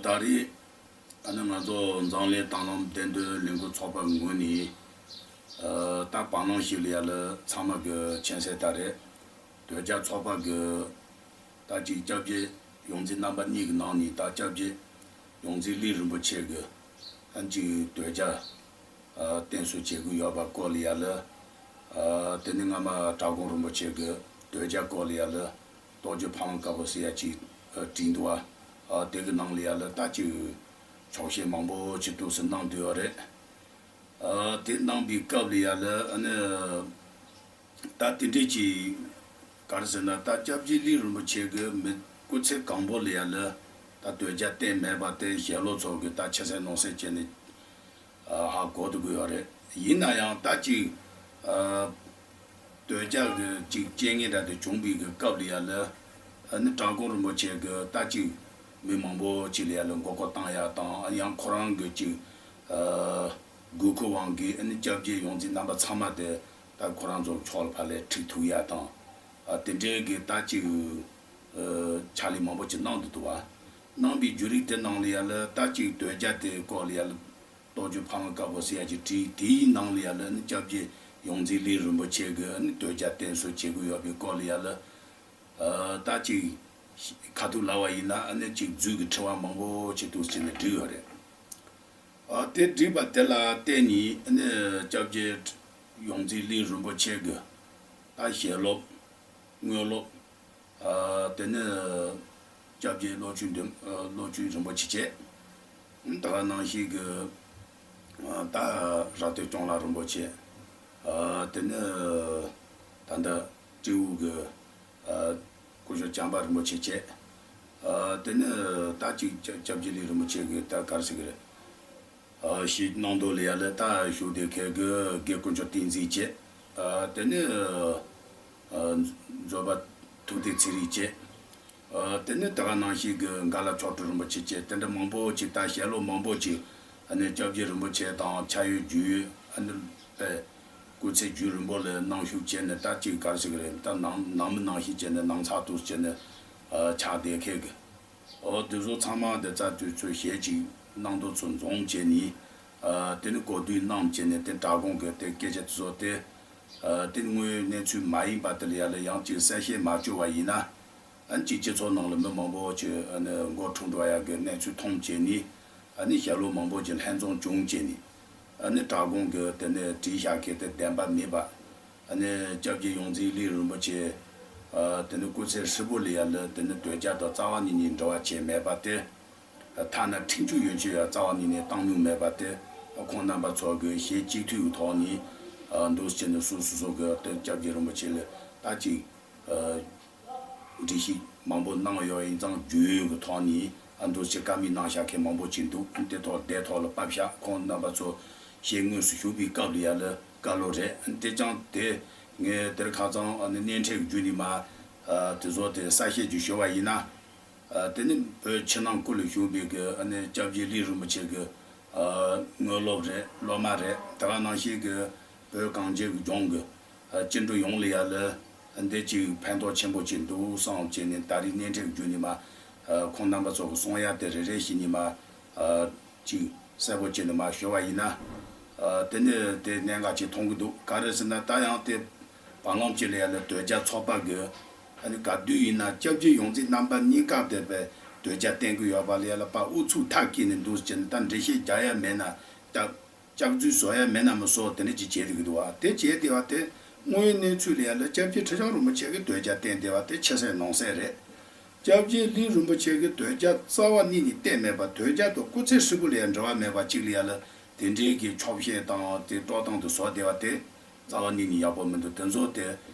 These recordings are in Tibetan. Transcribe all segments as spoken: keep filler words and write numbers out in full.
ད་རེས་ཨ་ནི་ང་ཚོ་འཛམ་གླིང་དྭང་བླངས་བདེན་དོན་ལས་འགུལ་ཚོགས་པ་ངོས་ནས་ཨ་ད་བར་སྣང་ཞིག་ལ་ཡ་ལ་ཚང་མ་གི་མཁྱེན་གསལ་ལྟར་རེད། དོལ་རྒྱལ་ཚོགས་པ་གི་ད་ཅིག་སྐྱབས་རྗེ་ཡོངས་འཛིན་རྣམ་པ་གཉིས་ཀྱི་ནང་ནས་ད་སྐྱབས་རྗེ་ཡོངས་འཛིན་ལི་རིན་པོ་ཆེ་གི་ཨ་ཅིག་དོལ་རྒྱལ་ཨ་བསྟེན་གསོལ་བྱེད་ཀྱི་ཡོད་པ་སྐོར་ལ་ཡ་ལ། ཨ་དེ་ནས་སྔ་མ་གྲྭ་གོང་རིན་པོ་ཆེ་གི་དོལ་རྒྱལ་སྐོར་ལ་ཡ་ལ་རྟོགས་བརྗོད་ཕ་ལམ་དཀར་པོ་ཟེར་ཡ་ཅིག་ཨ་བྲིས་འདུག་བ། ཨ་དེ་གི་ནང་ལ་ཡ་ལ་ད་ཅིག་ཆོག་ཤེས་མང་པོ་ཅིག་འདུག་སེ་གནང་འདུག་ཡོད་རེད། ཨ་དེ་གནང་པའི་སྐབས་ལ་ཡ་ལ་ཨ་ནི་ད་དེ་འདྲས་ཀྱི་ག་རེ་ཟེར་ན་ད་སྐྱབས་རྗེ་ལི་རིན་པོ་ཆེ་གི་མི་སྐུ་ཚེ་གང་པོ་ལ་ཡ་ལ་ད་དོལ་རྒྱལ་བསྟེན་མེད་པ་དེ་ཞལ་སློབ་ཚོ་གི་ད་ཕྱི་གསལ་ནང་གསལ་བྱས་ནས་ཨ་ཧ་གོ་ཐུབ་ཀྱི་ཡོད་རེད། ཡིན་ན་ཡང་ད་ཅིག་ཨ་དོལ་རྒྱལ་གྱི་ཅིག་རྐྱེན་ངན་འདྲ་དེ་བྱུང་བའི་གི་སྐབས་ལ་ཡ་ལ་ཨ་ནི་གྲྭ་གོང་རིན་པོ་ཆེ་གི་ད་ཅིག་མི་མང་པོ་ཅིག་ལ་ཡ་ལ་མགོ་སྐོར་བཏང་ཡ་དང་ཡང་ཁོ་རང་གི་ཅིག་ཨ་དགོས་མཁོ་དབང་གིས་ཨ་ནི་སྐྱབས་རྗེ་ཡོངས་འཛིན་རྣམ་པ་ཚང་མ་དེ་ད་ཁོ་རང་ཚོ་ཕྱོགས་ལ་ཕར་ལ་ཁྲིད་ཐུབ་ཡ་དང་ཨ་དེ་འདྲའི་གི་ད་ཅིག་ཨ་ཕྱག་ལས་མང་པོ་ཅིག་གནང་འདུག་འདུག་བ། གནང་པའི་བརྒྱུད་རིམ་དེ་ནང་ལ་ཡ་ལ་ད་ཅིག་དོལ་རྒྱལ་དེ་སྐོར་ལ་ཡ་ལ། རྟོགས་བརྗོད་ཕ་ལམ་དཀར་པོ་ཟེར་ཡ་ཅིག་བྲིས། དེའི་ནང་ལ་ཡ་ལ་ནི་སྐྱབས་རྗེ་ཡོངས་འཛིན་ལི་རིན་པོ་ཆེ་གི་ནི་དོལ་རྒྱལ་བསྟེན་གསོལ་བྱེད་དགོས་ཡོད་པའི་སྐོར་ལ་ཡ་ལ་ཨ་ད་ཅིག་ཁ་ཐུག་ལབ་པ་ཡིན་ན་ཨ་ནི་ཅིག་རྫུས་ཀྱི་དྲི་བ་མང་པོ་ཅིག་འདུག་ཟེར་ནས་བྲིས་ཡོད་རེད། ཨ་དེ་བྲིས་པ་དེ་ལ་བརྟེན་ནས་ཨ་ནི་སྐྱབས་རྗེ་ཡོངས་འཛིན་ལི་རིན་པོ་ཆེ་གི་ད་ཞལ་སློབ་དངོས་སློབ། ཨ་དེ་ནས་སྐྱབས་རྗེ་བློ་ཆོས་འདི་ཨ་བློ་ཆོས་རིན་པོ་ཆེ་བྱས། ད་ག་ནང་བཞིན་གྱི་ཨ་ད་ར་སྟོད་སྐྱོང་ལགས་རིན་པོ་ཆེ། ཨ་དེ་ནས་ད་ལྟ་སྤྲེའུ་གི་ཨ་སྐུ་ཞབས་བྱམས་པ་རིན་པོ་ཆེ་བྱས། ཨ་དེ་ནས་ད་ཅིག་སྐྱབས་རྗེ་ལི་རིན་པོ་ཆེ་གི་ད་ག་རེ་ཟེར་གི་རེད། ཨ་ཞིག་གནང་དོ་ལ་ཡ་ལ་ད་ཞུ་དེ་ཁེ་གི་དགེ་དཀོན་མཆོག་བསྟན་འཛིན་བྱས། ཨ་དེ་ནས་ཨ་མཛོད་པ་ཐུགས་ཏེ་ཚེ་རིང་བྱས། ཨ་དེ་ནས་ད་ག་ནང་བཞིན་གི་མགར་ལ་མཆོག་སྤྲུལ་རིན་པོ་ཆེ་བྱས། དེ་འདྲ་མང་པོ་ཅིག་ད་ཞལ་སློབ་མང་པོ་ཅིག་ཨ་ནི་སྐྱབས་རྗེ་རིན་པོ་ཆེ་དང་ཕྱག་ཡུལ་རྒྱུད་ཡུལ་ཨ་ནི་པའི་སྐུ་ཚེ་རྒྱུན་རིང་པོ་ལ་གནང་བཞུགས་བྱས་ནས་ད་ཅིག་ག་རེ་ཟེར་གི་རེད། ད་ནང་ནང་མི་ནང་བཞིན་བྱས་ནས་ནང་ཚགས་ཐུགས་བྱས་ནས་ཨ་ཕྱག་དེ་ཁེ་གི། ཨོ་དེ་ཚོ་ཚང་མ་དེ་རྩ་དུས་ཚོད་ཞེ་གཅིག་གནང་དོ་ཚོ་འཛོམས་བྱས་ནས་ཨ་དེ་ནི་གོ་བསྡུར་གནང་བྱས་ནས་དེ་དྲ་དགོང་གི་དེ་སྐད་ཆ་དེ་ཚོ་དེ་ཨ་དེ་ནི་དངོས་ཡོད་གནས་ཚུལ་མ་ཡིན་པ་དེ་ལ་ཡ་ལ་ཡང་ཅིག་གསལ་བཤད་མ་བྱུང་བ་ཡིན་ན་ཨ་ཅིག་སྤྱི་ཚོགས་ནང་ལ་མི་མང་པོ་ཅིག་ཨ་ནི་མགོ་འཁྲུག་འགྲོ་ཡ་གི་གནས་ཚུལ་མཐོང་བྱས་ནས་ཨ་ནི་ཞལ་ལུང་མང་པོ་ཅིག་ལྷན་འཛོམས་བྱུང་བྱས་ནས་ཨ་ནི་དྲ་དགོང་གི་དེ་ནས་བྲིས་བཞག་མཁན་དེ་བདེན་པ་མིན་པ། ཨ་ནི་སྐྱབས་རྗེ་ཡོངས་འཛིན་ལི་རིན་པོ་ཆེ་ཨ་དེ་ནི་སྐུ་ཚེ་ཧྲིལ་པོ་ལ་ཡ་ལ་དེ་ནི་དོལ་རྒྱལ་དང་རྩ་བ་ཉིད་ནས་འབྲེལ་བ་བྱས་མེད་པ་དེ་ཐ་ན་འཁྲིག་སྤྱོད་ཡོན་ཆོད་ཡང་རྩ་བ་ཉིད་ནས་བཏང་མྱོང་མེད་པ་དེ་ཁོང་རྣམ་པ་ཚོ་གི་ཞལ་གཅིག་མཐུན་གྱི་ཐོག་ནས་ཨ་འདུག་སེ་བྱས་ནས་སོ་སོ་སོ་གི་དེ་སྐྱབས་རྗེ་རིན་པོ་ཆེ་ལ་ད་ཅིག་ཨ། འགྲེལ་བཤད་མང་པོ་གནང་ཡོད། ཡིན་ཙང་རྒྱུས་ཡོད་ཀྱི་ཐོག་ནས་ཨ་འདུག་སེ་བཀའ་མོལ་གནང་བཞག་མཁན་མང་པོ་ཅིག་འདུག་དེ་ཐོག་དེ་ཐོག་ལ་བབས་ཤག་ཁོང་རྣམ་པ་ཚོ་ཞལ་དངོས་སུ་ཞུགས་པའི་སྐབས་ལ་ཡ་ལ་བཀའ་སློབ་རེད། དེ་ཀྱང་དེ་ངས་དེར་ཁ་སང་ཨ་ནི་སྣེ་འཁྲིད་བརྒྱུད་ནས་མ་ཨ་དེ་ཚོ་དེ་གསལ་བཤད་ཅིག་ཞུ་བ་ཡིན་ན། ཨ་དེ་ནི་བོད་ཕྱི་ནང་ཀུན་ལ་བཞུགས་པའི་གི་ཨ་ནི་སྐྱབས་རྗེ་ལི་རིན་པོ་ཆེ་གི་ཨ་དངོས་སློབ་རེད། སློབ་མ་རེད། དེ་ག་ནང་བཞིན་གི་བོད་གངས་ཅན་གྱི་ལྗོངས་ཀྱི་ཨ་སྐྱེ་འགྲོ་ཡོངས་ལ་ཡ་ལ་འདི་ཅིག་ཕན་ཐོགས་ཆེན་པོ་ཅིག་འདུག་བསམ་བྱས་ནས་ད་རེས་སྣེ་འཁྲིད་བརྒྱུད་ནས་མ་ཨ་ཁོང་རྣམ་པ་ཚོ་གི་གསུང་ཡ་དེ་རེ་རེ་བཞིན་ནས་མ་ཨ་ཅིག་གསལ་པོ་བྱས་ནས་མ་ཞུ་བ་ཡིན་ན། ཨ་དེ་ནས་དེ་གནད་འགག་ཅིག་མཐོང་གི་འདུག་ག་རེ་ཟེར་ན་ད་ཡང་དེ་བར་ལམ་ཅིག་ལ་ཡ་ལ་དོལ་རྒྱལ་ཚོགས་པ་གི་ཨ་ནི་ག་དུས་ཡིན་ན་སྐྱབས་རྗེ་ཡོངས་འཛིན་རྣམ་པ་གཉིས་ཀ་དེ་བས་དོལ་རྒྱལ་བསྟེན་གི་ཡོད་པ་ལ་ཡ་ལ་ཕར་ཨུ་ཚུགས་ཐབས་བཀལ་ནས་འདུག་བྱས་ནས་ད་འགྲེལ་བཤད་རྒྱག་ཡ་མེད་ན་ད། སྐྱག་རྫུན་བཟོ་ཡ་མེད་ན་མི་བཟོ་དེ་འདྲ་ཅིག་བྱས་བསྡད་ཀྱི་འདུག་བ། དེ་བྱས་བསྡད་པ་དེ་དངོས་ཡོད་གནས་ཚུལ་ལ་ཡ་ལ་སྐྱབས་རྗེ་ཁྲི་བྱང་རིན་པོ་ཆེ་གིས་དོལ་རྒྱལ་བསྟེན་བསྡད་པ་དེ་ཕྱི་གསལ་ནང་གསལ་རེད། སྐྱབས་རྗེ་ལི་རིན་པོ་ཆེ་གིས་དོལ་རྒྱལ་རྩ་བ་ཉིད་ནས་བསྟེན་མེད་པ། དོལ་རྒྱལ་དང་སྐུ་ཚེ་ཧྲིལ་པོ་ལ་ཡ་འབྲེལ་བ་མེད་པ་ཅིག་ལ་ཡ་ལ་དེ་འདྲའི་གི་ཆོག་ཤེས་དང་དེ་དཀྲོག་གཏམ་དེ་བཟོ་བསྡད་པ་དེ་རྩ་བ་ཉིད་ནས་ཡག་པོ་མི་འདུག་དེ་ཚོ་དེ་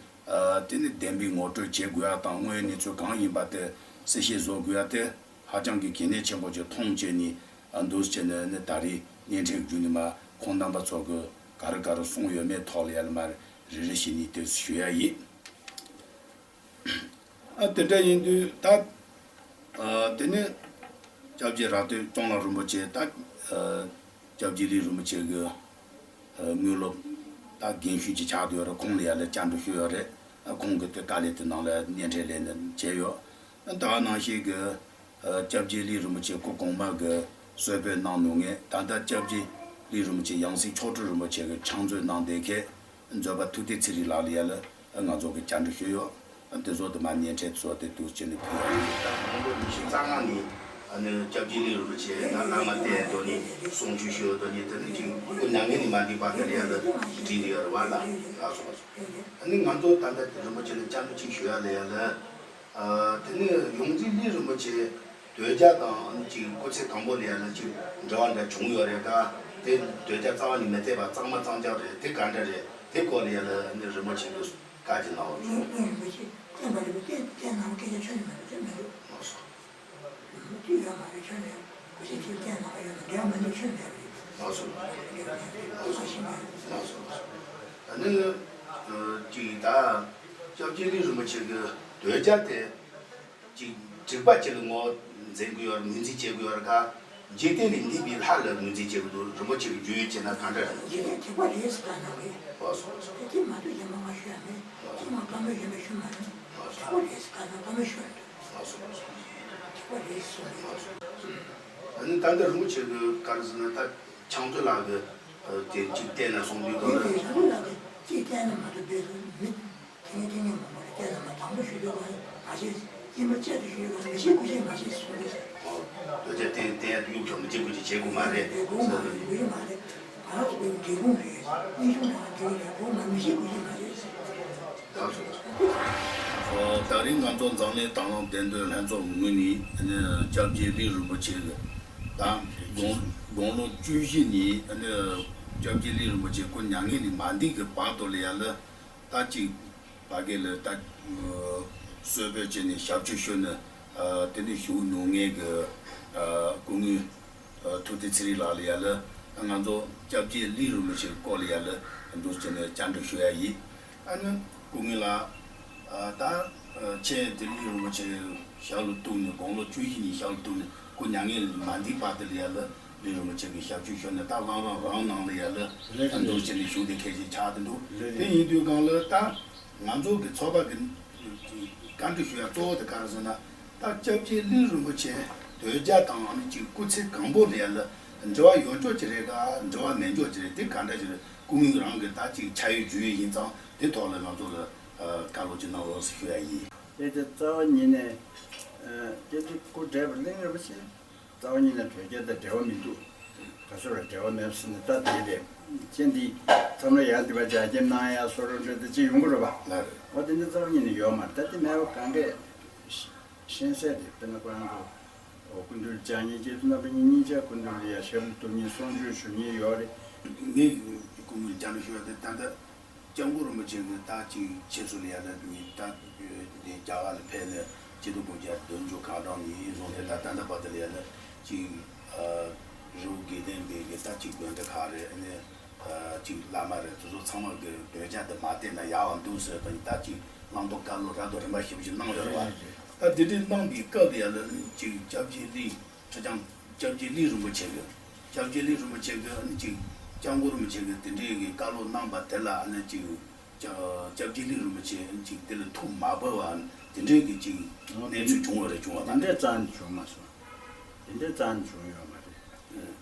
ཨ་དེ་ནི་བདེན་པའི་ངོ་སྤྲོད་བྱེད་དགོས་ཡ་དང་དངོས་ཡོད་གནས་ཚུལ་གང་ཡིན་པ་དེ་གསལ་བཤད་བཟོ་དགོས་ཡ་དེ། ཧ་ཅང་གི་གལ་གནད་ཆེན་པོ་ཅིག་མཐོང་བྱས་ནས་ཨ་འདུག་བྱས་ནས་ནི་ད་རེས་སྣེ་འཁྲིད་བརྒྱུད་ནས་མ་ཁོང་རྣམ་པ་ཚོ་གི་ག་རེ་ག་རེ་གསུངས་ཡོད་མེད་ཐོག་ལ་ཡ་ལ་མ་རེ་རེ་བྱས་ནས་དེ་ཞུ་ཡ་ཡིན། ཨ་དེ་འདྲ་ཡིན་དུས་ད་ཨ་དེ་ནས་སྐྱབས་རྗེ་ར་སྟོད་སྐྱོང་ལགས་རིན་པོ་ཆེ་ད་ཨ་སྐྱབས་རྗེ་ལི་རིན་པོ་ཆེ་གི་ཨ་དངོས་སློབ་ད་རྒན་ཤོས་ཅིག་ཆགས་བསྡད་ཡོད་རེད། ཁོང་ལ་ཡ་ལ་བཅར་འདྲི་ཞུས་ཡོད་རེད། ཨ་ཁོང་གི་དེ་དཀའ་ལས་དེ་ནང་ལ་སྣེ་འཁྲིད་ལས་ནས་བྱས་ཡོད། ཨ་ད་ག་ནང་བཞིན་གི་ སྐྱབས་རྗེ་ལི་རིན་པོ་ཆེ་སྐུ་གོང་མ་གི་གསོལ་དཔོན་གནང་ནུས་ངས། ད་ལྟ་སྐྱབས་རྗེ་ལི་རིན་པོ་ཆེ་ཡང་སྲིད་མཆོག་སྤྲུལ་རིན་པོ་ཆེ་གི་ཕྱག་མཛོད་གནང་བསྡད་མཁན་མཛོད་པ་ཐུབ་བསྟན་ཚེ་རིང་ལགས་ལ་ཡ་ལ་ང་ཚོ་གི་བཅར་འདྲི་ཞུས་ཡོད། འདི་ཚོ་དུ་མ་སྙན་འཕྲིན་ཚོ་དེ་དུ་ཅི་ནས་ཕུལ་ཡོད། ད་དགུང་ལོ་ཉི་ཤུ་རྩ་ལྔ་ནས་ཨ་ནི་སྐྱབས་རྗེ་ལི་རིན་པོ་ཆེ་ད་བླ་མ་བསྟེན་དོ་ནི་གསུང་ཆོས་ཞུ་དོ་ནི་དེ་ནི་ཅིག་སྐུ་མྱ་ངན་ལས་མ་འདས་བར་དུ་ལ་ཡ་ལ་བྲིས་ཏེ་ཡོད་རེད་བ་ལ། ལགས་སོ་ལགས་སོ། ཨ་ནི་ང་ཚོ་ད་ལྟ་རིན་པོ་ཆེ་ལ་བཅར་འདྲི་ཅིག་ཞུ་ཡ་ལ་ཡ་ལ། ཨ། དེ་ནས་ཡོངས་འཛིན་ལི་རིན་པོ་ཆེ་དོལ་རྒྱལ་དང་ཅིག་སྐུ་ཚེ་གང་པོ་ལ་ཡ་ལ་ཅིག་འབྲེལ་བ་འདྲ་བྱུང་ཡོད་རེད་ག། དེ་དོལ་རྒྱལ་རྩ་བ་ནས་མི་འཐད་པ་གཙང་མ་གཙང་རྐྱང་རེད། དེ་ག་འདྲ་རེད། དེ་སྐོར་ལ་ཡ་ལ་ནི་རིན་པོ་ཆེ་གིས་བཀའ་ཅིག་གནང་རོགས་བྱུང་། ལི་རིན་པོ་ཆེ་བསྟེན་པ་རེད་པས། བསྟེན་བསྟེན་གནང་སྐད་ཆ་ཁྱོན་ནས་མ་རེད། དེ་མི་འདུག་ལགས་སོ། རིན་པོ་ཆེ་ཡོད་མ་རེད། ཁྱོན་ནས་སྐུ་ཚེ་ཁྲིད་བསྟེན་གནང་བ་ཡོད་ན་འབྲེལ་བ་མི་འདུག་ཁྱོན་ནས་རེད། ལགས་སོ། ལགས་སོ། ལགས་སོ། ལགས་སོ། ད་ནི་ཅིག་ད་སྐྱབས་རྗེ་ལི་རིན་པོ་ཆེ་གིས་དོལ་རྒྱལ་དེ། ཅིག་དྲེགས་པ་ཅིག་ལ་ངོ་འཛིན་གི་ཡོད་རེད། ངོས་འཛིན་བྱེད་གི་ཡོད་རེད་ག། འཇིག་རྟེན་ལས་འདས་པའི་ལྷ་ལ་ངོས་འཛིན་བྱེད་གི་འདུག་རིན་པོ་ཆེ་གི་བརྗོད་ཡིག་བྱས་ན་གང་འདྲ་རེད། འཇིག་རྟེན་དྲེགས་པ་རེད་ཟེར་བཀའ་གནང་གི། ཨོ་སོ་སོ། དེ་མ་གཏོགས་གཞན་པ་མ་ཤོད་ཡ་མེད། ཨོ་སོ། དེ་མ་བཀའ་མོལ་གཞན་པ་ཞུ་མ་རེད། ཨོ་སོ། དྲེགས་པ་རེད་ཟེར་བཀའ་གནང་བཀའ་མོལ་ཞུ་རེད། ཨོ་སོ་སོ། དྲེགས་པ་རེད་ཟེར་སོང་། ཨོ་སོ་སོ། ཨ་ནི་ད་ལྟ་རིན་པོ་ཆེ་གི་ག་རེ་ཟེར་ན་ད་ཕྱག་མཛོད་ལགས་གི་དེ་གཅིག་བལྟས་ན་གསུང་དུས་ག་རེ། རིན་པོ་ཆེ་ལགས་གི་གཅིག་བལྟས་ན་མ་གཏོགས་དཔེ་མི། དེ་ངས་དེ་ངས་མང་པོ་རེ་སྐད་ལ་མ་དང་པོ་ཞུ་དུས་གང་མ་བྱེད། སྐྱེས་མ་བཅད་དུ་ཞུ་དུས་གང་མི་བྱེད་དགུ་བྱེད་མ་བྱེད་ཟེར་གསུངས་རེད་ཟེར། ཨོ། དོལ་རྒྱལ་བསྟེན་བསྟེན་ཡ་དུ་གཡུག་ཆོག་མི་བྱེད་དགུ་བྱེད་བྱེད་དགོས་མ་རེད་ཟེར། དགོས་མ་རེད། ང་རང་ཚོ་བོད་འབྲས་སྤུངས་རེད། སྙན་ཞུ་ནང་འབྲས་རེད། དགོས་མ་མི་བྱེད་དགུ་བྱེད་མ་བྱེད་ཟེར། ལགས་སོ། ཨོ། ད་རིང་ང་ཚོ་འཛམ་གླིང་དྭང་བླངས་བདེན་དོན་ལྷན་ཚོགས་ངོས་ནས་ཨ་ནི་སྐྱབས་རྗེ་ལི་རིན་པོ་ཆེ་གི་ད་དགུང་དགུང་ལོ་བཅུ་བཞི་ནས་ཨ་ནི་སྐྱབས་རྗེ་ལི་རིན་པོ་ཆེ་སྐུ་མྱ་ངན་ལས་མ་འདས་ཀྱི་བར་དུ་ལ་ཡ་ལ། ད་ཅིག་ཕ་གི་ལ་ད་གསོལ་དཔོན་བྱས་ནས་ཞབས་ཕྱི་ཞུས་ནས་དེ་ནས་བཞུགས་མྱོང་མཁན་གྱི་སྐུ་ངོ་ཐུབ་བསྟན་ཚེ་རིང་ལགས་ལ་ཡ་ལ་ང་ཚོ་སྐྱབས་རྗེ་ལི་རིན་པོ་ཆེའི་སྐོར་ལ་ཡ་ལ་འདུག་བྱས་ནས་བཅར་འདྲི་ཞུ་ཡ་ཡིན། ཨ་ནི་སྐུ་ངོ་ལགས། ད་ཁྱེད་དེ་ལི་རིན་པོ་ཆེ་ཞབས་ལ་གཏུགས་ནས་དགུང་ལོ་བཅུ་བཞི་ནས་ཞབས་ལ་གཏུགས་ནས་སྐུ་མྱ་ངན་ལས་མ་འདས་བར་དུ་ལ་ཡ་ལ། ལི་རིན་པོ་ཆེ་གི་ཞབས་ཕྱི་ཞུས་ནས་ད་བླ་རུང་རང་ནང་ལ་ཡ་ལ་རེད། ད་འདུག་རེད། བྱས་ནས་བཞུགས་དེ་གལ་ཆེན་ཆགས་དེ་འདུག་རེད། དེ་ཡིན་དུས་གང་ལ་ད་ང་ཚོ་གི་ཚོགས་པ་གི་བཀའ་འདྲི་ཞུ་ཡ་གཙོ་བོ་དེ་ག་རེ་ཟེར་ན། ད་སྐྱབས་རྗེ་ལི་རིན་པོ་ཆེ་དོལ་རྒྱལ་དང་ཨ་ནི་ཅིག་སྐུ་ཚེ་གང་པོ་ལ་ཡ་ལ་འབྲེལ་བ་ཡོད་ཅོག་ཅིག་རེད་ག། འབྲེལ་བ་མེད་ཅོག་ཅིག་རེད། དེ་ག་འདྲ་ཅིག་རེད། སྐུ་ངོ་རང་གི་ད་ཅིག་ཆ་ཡོད་རྒྱུས་ཡོད་ཡིན་ཙང་དེ་ཐོག་ལ་ང་ཚོ་ལ་བཀའ་སློབ་ཅིག་གནང་རོགས་ཞུ་ཡ་ཡིན། དེ་དེ་རྩ་བ་ཉིད་ནས་སྐྱབས་རྗེ་སྐུ་བགྲེས་པ་གླིང་རིན་པོ་ཆེ། རྩ་བ་ཉིད་ནས་དོལ་རྒྱལ་དང་འབྲེལ་བ་མི་འདུག་ག་ཚོད་ལ་འབྲེལ་བ་མེད་པ་ཟེར་ནས་ད་དེ་རེད། ཁྱེད་འདི་མཚམས་ལ་ཡར་འདི་པ་རྒྱ་སྐྱེམས་གནང་ཡ་སོ་རོ་འདྲ་དེ་ཅི་ཡོང་གི་རེད་པ། ལགས་རེད། འོ་དེ་འདི་རྩ་བ་ཉིད་ནས་ཡོད་མ་རེད། ད་དེ་མེད་པ་གང་གས་ཤེས་གསལ་རེད། དཔེར་ན་ཁོ་རང་ཚོ་སྐུ་མདུན་བཅར་མཁན་སྐྱེས་བུ་རྣམ་པ་གཉིས་གཉིས་ཆ་སྐུ་མདུན་ལ་ཡ་ཞབས་ལ་གཏུགས་མཁན་གསུང་ཆོས་ཞུ་མཁན་ཡོད་རེད། ངས་སྐུ་མདུན་བཅར་འདྲི་ཞུ་ཡ་དེ་ད་ལྟ། སྐྱབས་མགོན་རིན་པོ་ཆེ་གིས་ད་ཅིག་ཁྱེད་ཚོ་ལ་ཡ་ལ་ངས་ད་དེ་རྒྱ་གར་ལ་ཕེབས་ནས་སྐྱིད་སྡུག་སྒོ་རྒྱ་འདོན་རྒྱུ་གང་དྲག་ནས་ཡིན་བཟུང་སྟེ་ད་ད་ལྟ་བར་དུ་ལ་ཡ་ལ་ཅིག་རི་བོ་དགེ་ལྡན་པའི་གི་ད་ཅིག་དགོན་སྡེ་ཁག་རེད། ཨ་ནི་ཅིག་བླ་མ་རེད། དེ་ཚོ་ཚང་མ་གི་དོལ་རྒྱལ་དེ་མ་བསྟེན་ན་ཡག་པ་འདུག་ཟེར་དང་ད་ཅིག་བླང་དོར་བཀའ་སློབ་རབ་དང་རིམ་པ་ཞིབ་ཞིབ་གནང་ཡོད་རེད་བ། ད་དེ་འདྲའི་གནང་པའི་སྐབས་ལ་ཡ་ལ་ཅིག་སྐྱབས་རྗེ་ལི། ཁྲི་བྱང་སྐྱབས་རྗེ་ལི་རིན་པོ་ཆེ་གི། སྐྱབས་རྗེ་ལི་རིན་པོ་ཆེ་གི་ཨ་ནི་ཅིག་སྐྱབས་མགོན་རིན་པོ་ཆེ་གི་དེ་འདྲའི་གི་བཀའ་སློབ་གནང་པ་དེ་ལ་ཨ་ནི་ཅིག་སྐྱབས་རྗེ་ལི་རིན་པོ་ཆེ་ཨ་ནི་ཅིག་དེ་ལ་ཐུགས་མ་ཕོག་པ་དེ་འདྲའི་གི་ཅིག་གནས་ཚུལ་བྱུང་བ་རེད། བྱུང་བ་དེ་དང་འདྲའི་རྩ་ནས་བྱུང་མ་སོང་། དེ་འདྲའི་རྩ་ནས་བྱུང་ཡོད་མ་རེད།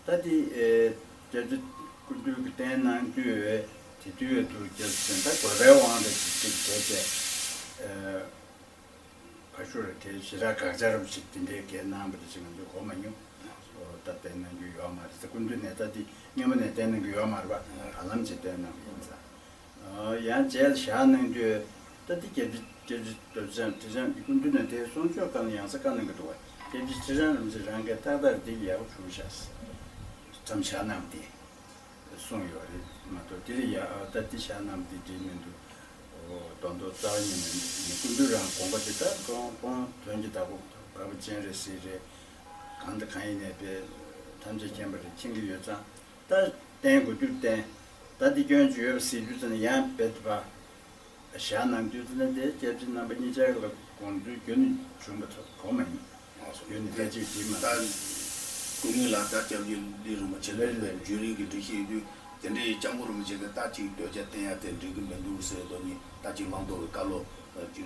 ད་དེ་ཨེ་སྐྱབས་རྗེ་སྐུ་མདུན་གི་བསྟེན་གནང་དུས་དེ་དུས་དུ་སྐྱབས་རྗེ་ད་དགོས་པའི་དབང་དུ་ཅིག་བྱས་བྱས་ཨེ། ཁ་ཤོར་དེ་ཞེ་དྲག་དགག་བྱ་རབ་ཞིག་དེ་འདྲའི་གས་གནང་བ་དེ་ཞིག་ང་ཚོས་གོ་མ་མྱོང་། ཨོ་ད་བསྟེན་གནང་རྒྱུ་ཡོད་མ་རེད་ཟེར། སྐུ་མདུན་ནས་ད་དེ་སྔོན་མ་ནས་བསྟེན་གནང་གི་ཡོད་མ་རེད་པ། ཧ་ལམ་ཅིག་བསྟེན་གནང་བ་ཡིན་ཙང་། ཨོ་ཡང་རྗེས་ལ་བཞག་གནང་དུས་ད་དེ་སྐྱབས་རྗེ་སྐྱབས་རྗེ་རྡོ་རྗེ་འཆང་ཁྲི་བྱང་གི་སྐུ་མདུན་ནས་དེ་གསུང་ཆོས་སྐབས་ལ་ཡང་སེ་བཀའ་གནང་གི་འདུག་བ། སྐྱབས་རྗེ་ཁྲི་བྱང་རིན་པོ་ཆེ་རང་གིས་ཏག་ཏག་འདི་ཡག་པོ་བྱུང་ཤག་བརྩམས་བཞག་གནང་བ་དེ། གསུངས་ཡོད་རེད་མ་གཏོགས་དེ་ལས་ཡ་ད་དེ་བཞག་གནང་དེ་འགྲིག་མི་འདུག་ཨོ་དོན་དུ་རྩ་བ་ཉིད་ནས་མི་སྐུ་མདུན་རང་དགོངས་པ་དེ་ལྟར་དགོངས་དགོངས་དོན་གྱི་བདག་པོ་དཀར་པོ་སྤྱན་རས་གཟིགས་རེད། གང་དང་གང་ཡིན་ནས་པའི་ཐམས་ཅད་མཁྱེན་པ་རེད། མཁྱེན་གྱི་ཡོད་ཙང་ད་བསྟེན་དགོས་དུས་བསྟེན། ད་འདི་སྐྱོན་ཅིག་ཡོད་པ་གཟིགས་དུས་ཙམ་ན་ཡང་དཔེ་དེ་བ། བཞག་གནང་དུས་ཙམ་ན་དེ་སྐྱབས་རྗེ་རྣམ་པ་གཉིས་ཆར་ལ་དགོངས་ཚུལ་རྒྱུན་ནས་བྱུང་བ་ཐོག་གོ་མ་ཡིན། རྒྱུན་ནས་ད་ཅིག་དེ་མ་ད་སྐུ་ངོ་ལགས་ད་སྐྱབས་རྗེ་ལི་རིན་པོ་ཆེ་ལ་ལས་ལས་བརྒྱུད་རིམ་གྱི་འགྲེལ་བཤད་ཡོད་དུས་དེ་འདྲའི་སྐྱབས་མགོན་རིན་པོ་ཆེ་གི་ད་ཅིག་དོལ་རྒྱལ་བསྟེན་ཡ་དེ་འགྲིག་གི་མི་འདུག་ཟེར་དོ་ནི་ད་ཅིག་བླང་དོར་གི་བཀའ་སློབ་ཅིག་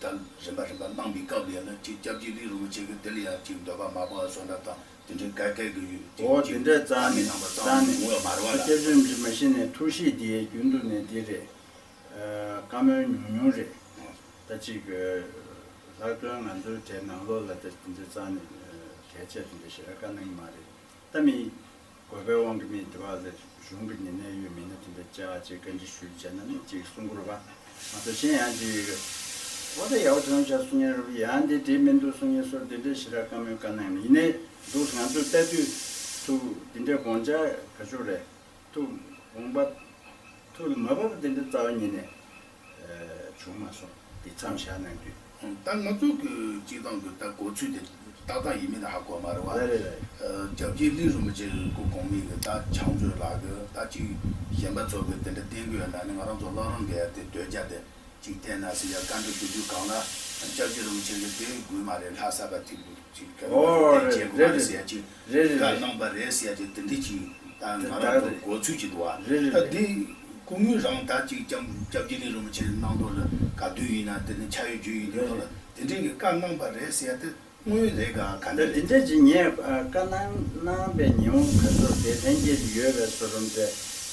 ད་རིམ་པ་རིམ་པ་གནང་པའི་སྐབས་ལ་ཡང་ན་ཅིག་སྐྱབས་རྗེ་ལི་རིན་པོ་ཆེ་གིས་དེ་ལ་ཡང་ཅིག་འདོད་པ་མ་བག་སོགས་འདྲ་དང་དེ་འདྲའི་ག་གེ་གི་ཡོད་ཅིག་འོ་དེ་ཅིག་འདྲ་རྩ་བཀའ་མོལ་ནས་གནང་པ་རྩ་རྩ་ནས་ནས་ཡོང་བ་མ་རེད་བ་ལ། སྐྱབས་རྗེ་རིན་པོ་ཆེ་མ་གཞི་ནས་ཐུགས་གཤིས་དེ་རྒྱུན་དུ་ནས་དེ་རེད། བཀའ་མོལ་ཉུང་ཉུང་རེད། ད་ཅིག་ལྷག་དོན་ང་ཚོའི་གྲས་ནང་ལོགས་ལ་ད་དེ་འདྲའི་རྩ་ནས་གལ་ཆེ་དེ་འདྲ་ཞེ་དྲག་བཀའ་གནང་གི་མ་རེད། ད་མི་དགོས་པའི་དབང་གིས་མི་དེ་བ་ལ་གཞུང་གི་ཉེ་གནས་ཡོད་མི་སྣ་དེ་འདྲ་བཅར་ཅིག་བཀའ་འདྲི་ཞུས་བྱས་ན་ནི་ཅིག་གསུང་གི་རེད་པ། ང་ཚོ་གཞན་ཡང་ཅིག་འོ་ད་ཡག་པོ་བྱུང་ཤག་གསུང་མཁན་རེད་པ། ཡང་འདི་འགྲིག་མི་འདུག་གསུང་མཁན་སོགས་དེ་འདྲ་ཞེ་དྲག་བཀའ་མོལ་བཀའ་གནང་མེད། ཡིན་ནའི་འདུག་ང་ཚོས་ལྟ་དུས་ཐུགས་འདི་འདྲའི་དགོངས་འཆར་ག་ཚོད་རེད། ཐུགས་དགོངས་པ་ཐུགས་ལ་མ་བབས་པ་དེ་འདྲ་རྩ་བ་ཉིད་ནས་ཨ་བྱུང་མ་སོང་། འདི་མཚམས་བཞག་གནང་དུས། ད་ང་ཚོ་གི་སྤྱི་བཏང་གི་ད་གོ་ཚུལ་དེ་ཏག་ཏག་ཡིན་མིན་ཧ་གོ་མ་རེད་བ། རེད་རེད་རེད། ཨ་སྐྱབས་རྗེ་ལི་རིན་པོ་ཆེ་སྐུ་གོང་མའི་གི་ད་ཕྱག་མཛོད་ལགས་གི་ད་ཅིག་གཞན་པ་ཚོ་གི་དེ་འདྲ་བསྟན་དགོས་ཡོད་ན་ནི་ང་རང་ཚོ་བླ་བྲང་གི་ཡ་དེ་དོལ་རྒྱལ་དེ། ཅིག་བསྟན་ན་ཟེར་ཡ་བཀའ་འདྲི་ཞུ་དུས་གང་ལ་སྐྱབས་རྗེ་རིན་པོ་ཆེ་གིས་དེ་དགོས་མ་རེད། ལྷ་ས་པ་ཐིག་ཅིག་ཨོ་བསྟན་རེད་བྱེད་དགོས་མ་རེད་ཟེར་ཡ་ཅིག་རེད་རེད་བཀའ་རེད་གནང་པ་རེད་ཟེར་ཡ་ཅིག་དེ་འདྲ་ཅིག་ད་ང་རང་ཚོ་གོ་ཚུལ་ཅིག་འདུག་བ། རེད་རེད་ད་རེད། དེ་སྐུ་ངོ་རང་ད་ཅིག་སྐྱབས་སྐྱབས་རྗེ་ལི་རིན་པོ་ཆེ་གནང་དོ་ལ་ག་དུས་ཡིན་ན་དེ་ནི་ཆ་ཡོད་རྒྱུས་ཡོད་དུས་གང་ལ་དེ་འདྲའི་གི་བཀའ་གནང་པ་རེད་ཟེར་ཡ་དེ། དངོས་རེད་ག་ག་འདྲ་ད་དེ་རེད། འདྲ་ཅིག་ངས་ཨ་བཀའ་གནང་གནང་པའི་ཉེས་དབང་ག་ཚོད་དེ་ལྷན་རྒྱས་ཀྱི་ཡོད་པའི་བཟོ་འདྲ་དེ་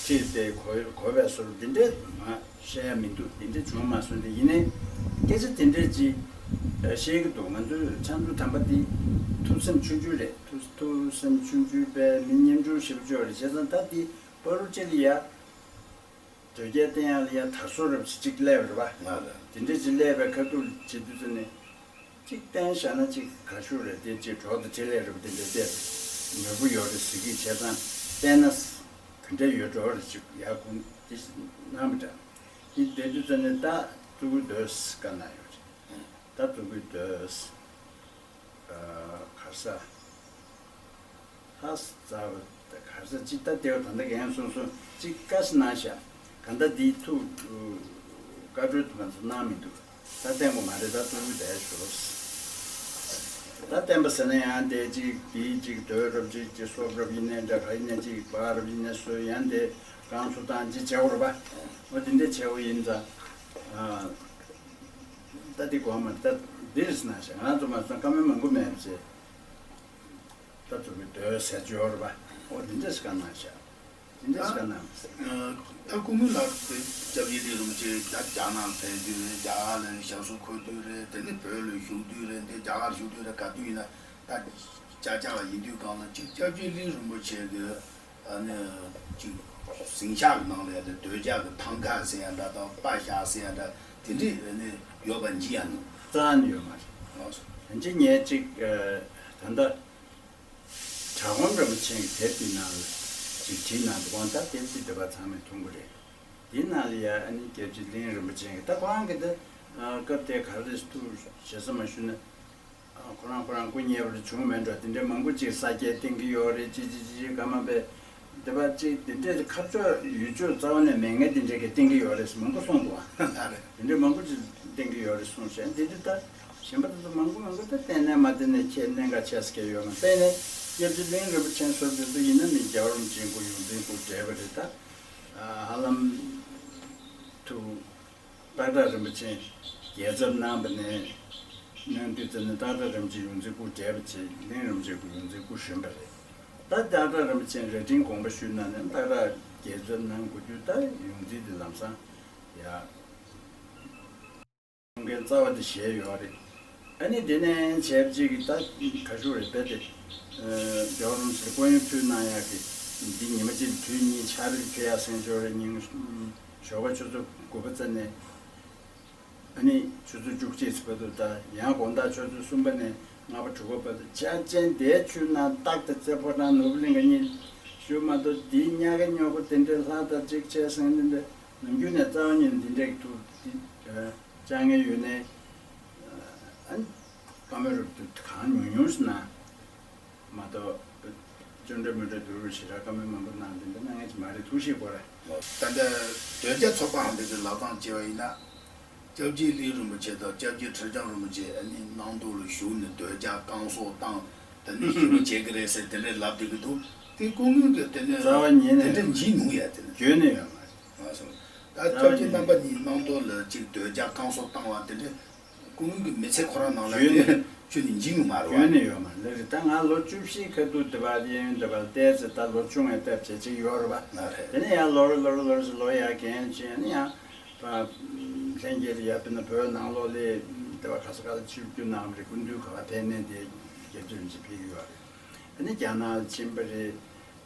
ཁྲིད་དེ་གོ་གོ་བའི་བཟོ་འདྲ་དེ་འདྲ་ང་བཤད་ཡ་མི་འདུག་དེ་འདྲ་བྱུང་མ་སོང་། དེ་ཡིན་ནའི་སྐད་ཆ་དེ་འདྲ་ཅིག་ཨ་བཤད་ཀྱི་འདུག་ང་ཚོའི་ཆབ་མདོ་དམ་པ་འདི་ཐུགས་སེམས་ཆུང་ཆུང་རེད། ཐུགས་ཐུགས་སེམས་ཆུང་ཆུང་པའི་མི་སྙན་སྒྲོན་ཞེ་པོ་ཅིག་ཡོད་རེད། བྱས་ཙང་ད་འདི་བར་དུ་གཅིག་ལ་ཡ། དོལ་རྒྱལ་བསྟེན་ཡག་ལ་ཡ་དར་སྲོལ་རབ་ཅིག་ཅིག་སླེབས་རེད་པ། ང་ལ། དེ་འདྲ་ཅིག་སླེབས་པའི་ཁ་ཐུག་བྱེད་དུས་ཙ་ནས། ཅིག་བསྟན་བཞག་ན་ཅིག་ག་ཤུག་རེད་དེ་ཅིག་གྲོགས་དང་འཕྲིན་ལས་རེད་པ། དེ་འདྲ་དེ་མོས་པོ་ཡོད་རེད་ཟེར་གྱི་བྱས་ཙང་བསྟན་ན་ག་འདྲ་ཡོད་འགྲོ་རེད་ཅིག་ཡ་ཁུངས་དེ་གནང་མི་འདྲ། དེ་བསྡད་དུས་ཙ་ནས་ད་ཕྲུ་གུ་སྡོད་བཀའ་གནང་ཡོད་རེད། ད་ཕྲུ་གུ་སྡོད། གར་ས། ཧ་ས་ཙ་བ་གར་ས་ཅི་ད་དེ་བ་ད་ལྟ་རྒན་སོང་སོང་ཅིག་བཀའ་ཤི་གནང་ཤག་ག་ད་འདི་ཐུག་བཀའ་འཁྲོལ་དུ་ང་ཚོ་གནང་མི་འདུག་ད་བསྟན་དགོས་མ་རེད། ད་ཐུག་གི་བསྡད་ཤོག་ད་བསྟན་པ་ཟེར་ན་ཡང་དེ་ཅིག་དེའི་ཅིག་དོལ་རབ་ཅིག་ཅིག་སོག་རབ་ཡིན་ནའི་འདྲ་ག་ཡིན་ནའི་ཅིག་བག་རབ་ཡིན་ནའི་སོ་ཡང་དེ་གང་སུ་བཏང་ཅི་བྱེད་དགོས་རེད་པ། འོ་དེ་འདྲ་བྱེད་དགོས་ཡིན་ཙང་། ད་འདི་གོ་མ་ད་འདིར་སྣང་ཤག་ང་ཚོ་མ་སོང་བཀའ་མོལ་མང་པོ་མེད་པ་བྱས། ད་ཚོ་གི་འདོད་སེལ་ཅོར་བ། འོ་འདི་འདྲ་ཞིག་ག་གནང་ཤག་འདི་འདྲ་ཞིག་ག་གནང་། ད་སྐུ་ངོ་ལགས་དེ་སྐྱབས་རྗེ་ལི་རིན་པོ་ཆེ་ད་རྒྱ་ནག་ཕེབས་དུས་རེད། རྒྱ་གར་ལ་ཞབས་སོར་འཁོད་དུས་རེད། དེ་ནས་བོད་ལ་བཞུགས་དུས་རེད། འདི་རྒྱ་གར་བཞུགས་དུས་རེད། ག་དུས་ཡིན་ན་ད་ཅག་ཅག་ལ་ཡིན་དུས་གང་ལ་ཅིག་སྐྱབས་རྗེ་ལི་རིན་པོ་ཆེ་གི་ཨ་ནི་ཅིག་ཟིང་ཆ་གི་ནང་ལ་ཡ་དེ་འདོད་ཆགས་ཀྱི་ཐང་ཀ་ཟེར་ཡ་འདྲ་དང་པ་ཤ་ཟེར་ཡ་འདྲ་དེ་འདྲས་ཨ་ནི་ཡོད་པ་འཇི་ཡ་ནོ། རྩ་ནས་ཡོད་མ་རེད། ལགས་སོ། ཡིན་གཅིག་ངས་ཅིག་ཨ་ད་ལྟ་གྲྭ་པ་རིན་པོ་ཆེ་གི་དེབ་དེ་ནང་ལ་ཅིག་བྲིས་གནང་འདུག་དབང་ད་དེབ་དེ་འདི་པ་ཚང་མས་མཐོང་གི་རེད། དེའི་ནང་ལ་ཡ་ཨ་ནི་སྐྱབས་རྗེ་གླིང་རིན་པོ་ཆེ་གི་ད་ཁོ་རང་གི་ད་སྐབས་དེ་ག་རེ་ཐུག་ཞེ་ས་མ་ཞུ་ན། ཁོ་རང་ཁོ་རང་སྐུ་ཉེ་བར་བྱུང་མེད་འགྲོ་དེ་འདྲའི་མང་པོ་ཅིག་ས་སྐྱ་བསྟན་གྱི་ཡོད་རེད། ཅི་ཅི་ཅི་ཅི་ག་མ་པའི་དེ་བ་ཅིག་དེ་འདྲའི་ཁ་ཕྱོགས་ཡུལ་ཕྱོགས་རྩ་བ་ནས་མེད་མཁན་དེ་འདྲའི་གི་བསྟན་གྱི་ཡོད་རེད་མང་པོ་གསུངས་འདུག་ཨ། དེ་འདྲའི་མང་པོ་ཅིག་བསྟན་གྱི་ཡོད་རེད་གསུངས་བྱས་དེ་དུས་ད་གཞན་པ་དེ་ཚོ་མང་པོ་མང་པོ་ད་བསྟན་ནས་མ་བསྟན་ནས་ཁྱེད་གནད་འགག་ཆེ་ས་སྐྱེ་ཡོད་མ་བསྟན་ནས་སྐྱབས་རྗེ་གླིང་རིན་པོ་ཆེ་ཟུར་དེ་ཚོ་ཡིན་ན་མི་རྒྱལ་བ་རིན་པོ་ཆེ་སྐུ་ཡོངས་འཛིན་སྐུ་བགྲེས་པ་རེད་ད། ཧ་ལམ་ཐུག་སྟག་བྲག་རིན་པོ་ཆེ་རྒྱལ་ཚབ་གནང་བ་ནས་གནང་དུས་ཙམ་ནས་སྟག་བྲག་རིན་པོ་ཆེ་ཡོངས་འཛིན་སྐུ་བགྲེས་པ་བྱས། གླིང་རིན་པོ་ཆེ་སྐུ་ཡོངས་འཛིན་སྐུ་གཞོན་པ་རེད། ད་སྟག་བྲག་རིན་པོ་ཆེ་རྭ་སྒྲེང་དགོངས་པ་ཞུས་གནང་ནས་སྟག་བྲག་རྒྱལ་ཚབ་གནང་དགོས་དུས་ད་ཡོངས་འཛིན་དེ་ལམ་སང་ཡ། གསུང་མཁན་རྩ་བ་དེ་བཞེས་ཡོད་རེད། ཨ་ནི་དེ་ནས་བྱས་པ་ཅིག་གི་ད་ག་ཞུ་རེད་པས་དེ། རྒྱལ་བ་རིན་པོ་ཆེ་སྐུ་ཡོན་ཕུལ་གནང་ཡག་གི་འདི་ཉི་མ་གཅིག་དུས་གཉིས་ཆ་རེ་ཕུལ་ཡག་སེང་ཆོག་རེད། ཉིན་ཞོགས་པ་ཆུ་ཚོད་དགུ་པ་ཙམ་ནས་ཨ་ནི་ཆུ་ཚོད་བཅུ་གཅིག་ཙམ་བར་དུ། ད་ཡང་དགོང་དག་ཆུ་ཚོད་གསུམ་པ་ནས་ལྔ་པ་དྲུག་པ་བར་དུ་ཆ་ཅན་དེའི་ཆུ་ནང་སྟག་དང་རྩེ་ཕོ་བྲང་ནོར་བུ་གླིང་ག་གཉིས་ཞུ་མ་གཏོགས་འདིའི་ཉག་ག་ཉོག་ག་དེ་འདྲའི་ལྷ་དང་གཅིག་བྱས་སེང་དེ་འདྲ་ནམ་རྒྱུན་ནས་རྩ་བ་ཉིད་འདི་འདྲའི་ཐུག་འདི། ཅང་ངེ་ཡོད་ནས། ཨ་བཀའ་མོལ་རབ་ཏུ་གང་ཉུང་ཉུང་ཞིག་གནང་། མ་གཏོགས། ཅོ་འདྲ་མོ་འདྲ་བསྡུར་བ་ཞེ་དྲག་བཀའ་མོལ་མང་པོ་གནང་དེ་འདྲ་གནང་ངེས་ཀྱི་མ་རེད། ཐུགས་ཤེས་དགོས་རེད། ད་ལྟ་དོལ་རྒྱལ་ཚོགས་པའང་འདི་གི་ལབ་སྟངས་བྱས་པ་ཡིན་ན། སྐྱབས་རྗེ་ལི་རིན་པོ་ཆེ་དང་སྐྱབས་རྗེ་ཁྲི་བྱང་རིན་པོ་ཆེ་ཨ་ནི་གནང་དོ་ལ་བཞུགས་ནས་དོལ་རྒྱལ་བསྐང་གསོ་བཏང་དེ་ནི་ཞུ་བ་བྱེད་ཀྱི་རེད་ཟེར་དེ་འདྲ་ལབ་བསྡད་ཀྱི་འདུག་དེ་སྐུ་ངོ་གི་དེ་ནི་རྩ་བ་ཉིད་ནས་དེ་འདྲ་འཇིགས་ནུས་ཡ་དེ་ནི་བརྗོད་ནས་ཡོད་མ་རེད། ང་སོང་། ད་རྩ་བ་སྐྱབས་རྗེ་ཉིད་རྣམ་པ་གཉིས་གནང་དོ་ལ་ཅིག་དོལ་རྒྱལ་བསྐང་གསོ་བཏང་བ་དེ་འདྲ། སྐུ་ངོ་གི་མི་ཚེ་ཁོ་རང་ནང་ལ་བརྒྱུད་ནས་དེ་བརྒྱུད་ནས་འཇིག་ཡོང་མ་རེད་བ། བརྒྱུད་ནས་ཡོད་མ་རེད། ད་ང་ལོ་བཅུ་བཞི་ཁ་ཐུག་དེ་བ་དེ་ཡིན་དེ་བ་བལྟས་ཚེ་ད་ལོ་ཆུང་བའི་སྟབས་བྱེད་ཅིག་ཡོད་རེད་བ། ང་རེད། དེ་ནས་ཡང་ལོ་རེ་ལོ་རེ་ལོ་རེ་ལོ་ཡ་རྒན་ཕྱིན་ནས་ཡང་ལྷན་རྒྱས་ལ་ཡ་དཔེར་ན་བོད་ནང་ལོགས་ལ་དེ་བ་ག་ས་ག་ལ་ཆིབས་བསྒྱུར་གནང་བ་རེད། སྐུ་མདུན་ག་བ་ཕེབས་ནས་དེ་སྐྱབས་རྗེ་རིན་པོ་ཆེ་ཕེབས་ཀྱི་ཡོད་རེད། དེ་ནས་རྒྱ་ནག་ཕྱིན་པ་རེད།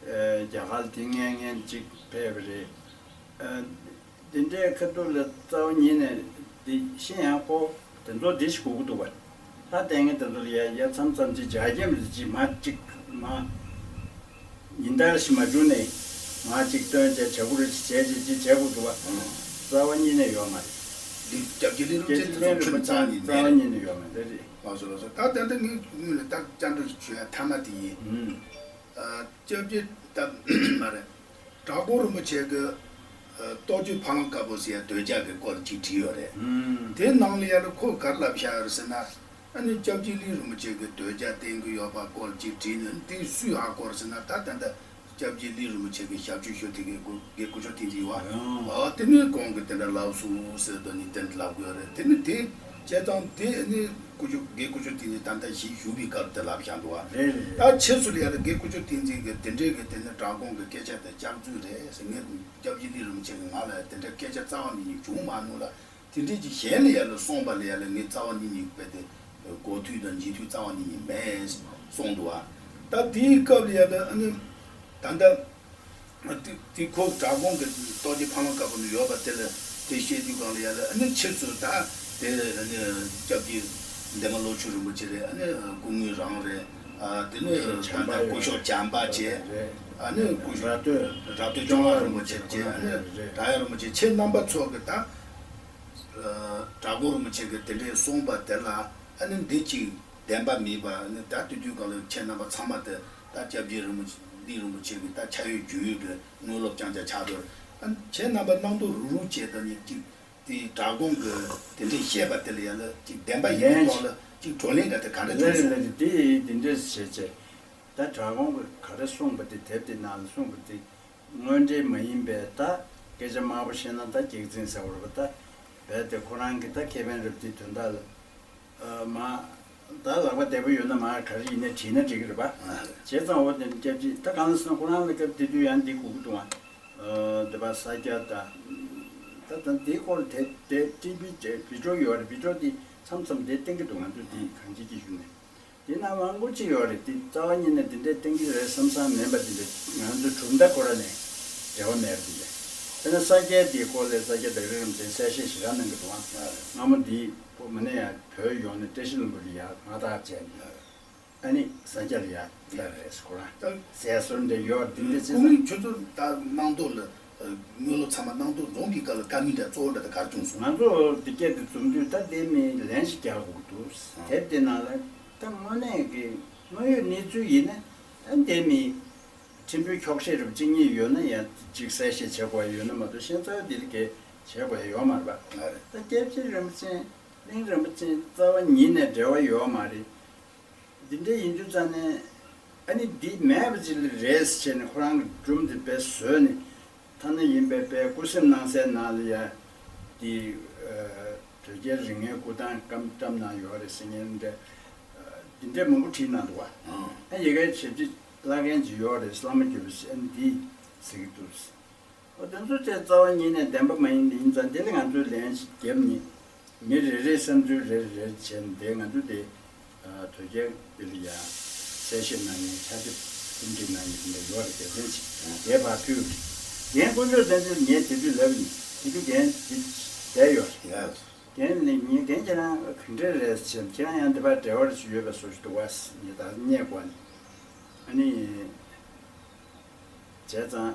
རྒྱ་གར་དེ་སྔོན་སྔོན་གཅིག་ཕེབས་པ་རེད། འདི་འདྲའི་ཁ་ཐུག་ལ་རྩ་བ་ཉིད་ནས་འདི་ཤེས་ཡང་ཁོ་དེ་ཚོ་འདི་ཞིག་དགོས་ཀྱི་འདུག་བ། ལྷ་བསྟེན་མཁན་དེ་ཚོ་ལ་ཡ་ཡ་མཚམས་མཚམས་ཅིག་རྒྱ་སྐྱེམས་རེ་ཅིག་མ་ཅིག་མ་ཉིན་ལྟར་ཞིག་མ་བྱུང་ནས་མ་ཅིག་སྟོན་བྱས་བྱ་སྒོ་རེ་ཅིག་བྱས་བྱས་ཅིག་བྱས་དགོས་འདུག་བ། རྩ་བ་ཉིད་ནས་ཡོད་མ་རེད། འདི་སྐྱབས་རྗེ་ལི་རུ་ཅན་དེ་ཚོ་ཁྱོད་རྩ་བ་ཉིད་ནས་རྩ་བ་ཉིད་ནས་ཡོད་མ་རེད། ལགས་སོ་ལགས་སོ། ད་ད་ལྟ་ངས་ངོས་ནས་ད་བཅར་འདྲི་ཞུ་ཡ་ཐ་མ་དེ་ཡིན། ཨ། སྐྱབས་རྗེ་ད་མ་རེད། གྲྭ་གོང་རིན་པོ་ཆེ་གི་ཨ་རྟོགས་བརྗོད་ཕ་ལང་དཀར་པོ་ཟེར་ཡ་ཟློས་ཇ་གི་སྐོར་ཅིག་བྲིས་ཡོད་རེད། ཨུམ། དེ་ནང་ལ་ཡ་ལ་ཁོས་ག་རེ་ལབ་བཞག་ཡོད་རེད་ཟེར་ན། ཨ་ནི་སྐྱབས་རྗེ་ལི་རིན་པོ་ཆེ་གི་ཟློས་ཇ་བསྟན་གི་ཡོད་པ་སྐོར་ཅིག་བྲིས་ནས་དེ་སུས་ཧ་གོ་རེད་ཟེར་ན། ད་ད་ལྟ་སྐྱབས་རྗེ་ལི་རིན་པོ་ཆེ་གི་ཞབས་ཕྱི་ཞུ་མཁན་གི་དགེ་དགེ་སྐུ་མཆོག་བསྟན་འཛིན་ཡོད་པ། ཨ། དེ་ནས་ཁོང་གིས་དེ་འདྲ་ལབ་སོང་ཟེར་དུས་ནི་དེ་འདྲ་ལབ་དགོས་རེད། དེ་ནི་དེ་བྱས་ཙང་དེ་ནི་སྐུ་མཆོག་དགེ་སྐུ་མཆོག་བསྟན་འཛིན་ད་ལྟ་ཞིག་བཞུགས་པའི་སྐབས་དེ་ལབ་བཞག་འདུག་བ། རེད་རེད། ད་ཕྱིས་སུ་ལ་ཡ་ལ་དགེ་སྐུ་མཆོག་བསྟན་འཛིན་གྱིས་དེ་འདྲའི་གི་དེ་ནི་གྲྭ་གོང་གི་སྐད་ཆ་དེ་ལྕགས་ཚུལ་རེད་ཟེར། ངས་སྐྱབས་རྗེ་ལི་རིན་པོ་ཆེ་གིས་ང་ལ་དེ་འདྲའི་སྐད་ཆ་རྩ་བ་ནས་བྱུང་མ་མྱོང་ལ། དེ་འདྲས་ཀྱི་གཞན་ལ་ཡ་ལ་གསུངས་པ་ལ་ཡ་ལ་ངས་རྩ་བ་ཉིད་ནས་རྦད་དེ་གོ་ཐོས་དང་འཇིགས་ཐོས་རྩ་བ་ཉིད་ནས་མེད་གསུངས་འདུག་བ། ད་དེའི་སྐབས་ལ་ཡ་ལ་ཨ་ནི་ད་ལྟ་དེ་དེ་ཁོ་གྲྭ་གོང་གི་རྟོགས་བརྗོད་ཕ་ལང་དཀར་པོ་ནང་ཡོད་པ་དེ་ལ་དེ་བཤད་དུས་སྒང་ལ་ཡ་ལ་ཨ་ནི་ཕྱིས་སུ་ད་དེ་ཨ་ནི་སྐྱབས་རྗེ་འདན་མ་ལོ་ཆུང་རིན་པོ་ཆེ་རེད། ཨ་ནི་སྐུ་ངོ་རང་རེད། ཨ། དེ་ནས་ད་ལྟ་སྐུ་ཞབས་བྱམས་པ་བྱས། ཨ་ནི་སྐུ་ཞབས་ར་སྟོད་སྐྱོང་བ་རིན་པོ་ཆེ་བྱས། ཨ་ནི་བྲག་གཡབ་རིན་པོ་ཆེ། ཁྱེད་རྣམ་པ་ཚོ་གི་ད་གྲྭ་གོང་རིན་པོ་ཆེ་གིས་དེ་འདྲས་གསུངས་པ་དེ་ལ་ཨ་ནི་འདི་ཅིག་བདེན་པ་མེད་པ། ཨ་ནི་ད་དུས་དུས་གང་ལ་ཁྱེད་རྣམ་པ་ཚང་མ་དེ་ད་སྐྱབས་རྗེ་རིན་པོ་ཆེ་ལི་རིན་པོ་ཆེ་གི་ད་ཆ་ཡོད་རྒྱུས་ཡོད་ཀྱི་དངོས་སློབ་རྐྱང་རྐྱང་ཆགས་འདུག་ཨ་ནི་ཁྱེད་རྣམ་པ་སྣང་དོགས་རུག་རུག་བྱས་དང་ནི་ཅིག་དེ་གྲྭ་གོང་གི་དེ་འདྲས་བཤད་པ་དེ་ལ་ཡང་ན་ཅིག་བདེན་པ་ཡིན་མིན་ཐོག་ལ་ཅིག་བགྲོ་གླེང་འདྲ་དེ་ག་འདྲ་བྱུང་སོང་། ལེ་རེ་ལེ་རེ་དེ་དེ་འདྲས་བྱས་བྱས། ད་གྲྭ་གོང་གི་ག་རེ་གསུངས་པ་དེ་དེབ་དེ་ནང་ལ་གསུངས་པ་དེ་དངོས་འབྲེལ་མ་ཡིན་པའི་ད་སྐད་ཆ་དམའ་པོ་བཤད་ན་ད་སྐྱག་རྫུན་ཟེར་བ་རེད་པ། ད་རྦད་དེ་ཁོ་རང་གི་ད་ཁེ་ཕན་རེད་པ། དེ་དོན་དག་ལ་ཨ་མ་ད་ལག་པ་བདེ་པོ་ཡོད་ན་མ་ག་རེ་ཡིན་ནའི་བྲིས་ན་འགྲིག་གི་རེད་པ། ཨ། བྱས་ཙང་འོ་དེ་སྐྱབས་རྗེ་ད་གང་ལ་སོང་ཁོ་རང་ལ་སྐབས་དེ་དུས་ཡང་འདི་དགོས་ཀྱི་འདུག་ཨ། ཨ། འདི་པ་ས་སྐྱ་དང་། ད་ད་འདིའི་སྐོར་དེ་དེ་ཊི་བི་དེ་བི་ཌི་ཡོ་ཡོད་རེད། བི་ཌི་ཡོ་དེ་མཚམས་མཚམས་དེ་བསྟན་གྱི་འདུག་ང་ཚོས་དེ་གང་ཅི་ཅི་ཞུ་ནས་དེ་ན་མང་པོ་ཅིག་ཡོད་རེད། དེ་རྩ་བ་ཉིད་ནས་དེ་འདྲས་བསྟན་གྱི་རེད་བསམ་བསམ་མིན་པ། དེ་འདྲས་ང་ཚོ་གྲུབ་མཐའ་ཁོ་ར་ནས་འབྲེལ་བ་མེད་པ་དེ་འདྲས། དཔེར་ན་ས་སྐྱའི་དེའི་སྐོར་ལ་ས་སྐྱ་བདག་ཁྲི་རིན་པོ་ཆེས་གསལ་བཤད་ཞེ་དྲག་གནང་གི་འདུག་ཨ། སྔ་མོ་འདི་པོ་མ་ནས་ཡང་བོད་ཡོང་ནས་བཀྲ་ཤིས་ལྷུན་པོ་ལ་ཡང་མངའ་བདག་བྱས་ནས། ཨ་ནི་ས་སྐྱ་ལ་ཡ་ལྟ་རེས་ཁོ་རང་ཟས་ཟོར་འདྲ་ཡོད་འདི་འདྲ་ཅི་ཀུན་ཟེར། ཁྱོད་ཚོ་ད་སྣང་དོགས་ལ་དངུལ་ལོ་ཚང་མ་སྣང་དོགས་རྫོང་གི་སྐབས་ལ་དཀའ་ངལ་འདྲ་གཙོ་བོ་འདྲ་ད་གར་བྱུང་སོང་། ང་ཚོ་འདི་སྐད་དུ་འཛོམས་དུས་ད་དེ་མི་ལན་ཞིག་རྒྱག་དགོས་འདུག་དེབ་དེ་ནང་ལ་ད་དངོས་གནས་ཀྱི་དངོས་ཡོད་གནས་ཚུལ་ཡིན་ན་ཨ་དེ་མི་ཕྲན་བུ་འཁྱོག་བཤད་རུ་གཅིག་གཉིས་ཡོད་ན་ཡང་གཅིག་གསལ་བཤད་བྱེད་དགོས་ཡོད་ན་མ་གཏོགས་ཤན་རྩ་བ་འདི་ལ་གས་བྱེད་དགོས་ཡ་ཡོད་མ་རེད་པ། ད་སྐྱབས་རྗེ་རིན་པོ་ཆེ་གླིང་རིན་པོ་ཆེ་རྩ་བ་ཉིད་ནས་འབྲེལ་བ་ཡོད་མ་རེད། འདི་འདྲ་ཡིན་དུས་ཙང་ནས་ཨ་ནི་འདི་མེད་པ་ཅིག་ལ་རེད་ཟེར་བྱས་ནས་ཁོ་རང་གི་སྒྲུང་འདི་དཔེ་བཟོས་ནས་ཐ་ན་ཡིན་པས་དཔེ་སྐུ་སེམས་སྣང་གསལ་ནང་ལ་ཡ་འདི་དོལ་རྒྱལ་རིག་གནས་སྐུ་ཐང་བཀྲམ་བཀྲམ་གནང་ཡོད་རེད་ཟེར་མཁན་འདྲ་འདི་འདྲ་མང་པོ་བྲིས་གནང་འདུག་བ། ཨ་ཡི་གེ་ཞབས་ཕྱི་བཀླག་མཁན་ཅིག་ཡོད་རེད། བླ་མ་གྱུར་པ་ཟེར་ཨ་ནི་འདི་ཟེར་གྱི་འདུག་འོ་དེ་ཚོ་བཅས་རྩ་བ་ཉིད་ནས་བདེན་པ་མ་ཡིན་ཡིན་ཙང་དེ་ལ་ང་ཚོས་ལན་ཞིག་བརྒྱབ་ནས་མི་རེ་རེའི་བསམ་ཚུལ་རེ་རེ་རེ་བྱས་ནས་དེ་ང་ཚོས་དེ་དོལ་རྒྱལ་དེ་ལ་ཡང་གསལ་བཤད་གནང་ཡིན། ཕྱག་དེབ་རྩོམ་སྒྲིག་གནང་ཡིན་དེ་འདྲ་ཡོད་རེད། དགེ་མཚན་ཞིག་དེ་ཕར་ཕུལ་རེད། རྒན་དཀོན་མཆོག་བསྟན་འཛིན་ངས་དེ་དུས་ལབ་ཡིན། དེ་དུས་རྒན་དེ་བསྡད་ཡོད་རེད། རྒན་ནི་ངས་རྒན་ཁྱེད་རང་ག་འདྲས་རེད་ཟེར། ཁྱེད་རང་ཡང་འདི་པར་འབྲེལ་བ་རེ་ཞིག་ཡོད་པའི་བཟོ་ཞིག་འདུག་བ། ངས་ད་བརྙས་གོ་ནས་ཨ་ནི། བྱས་ཙང་།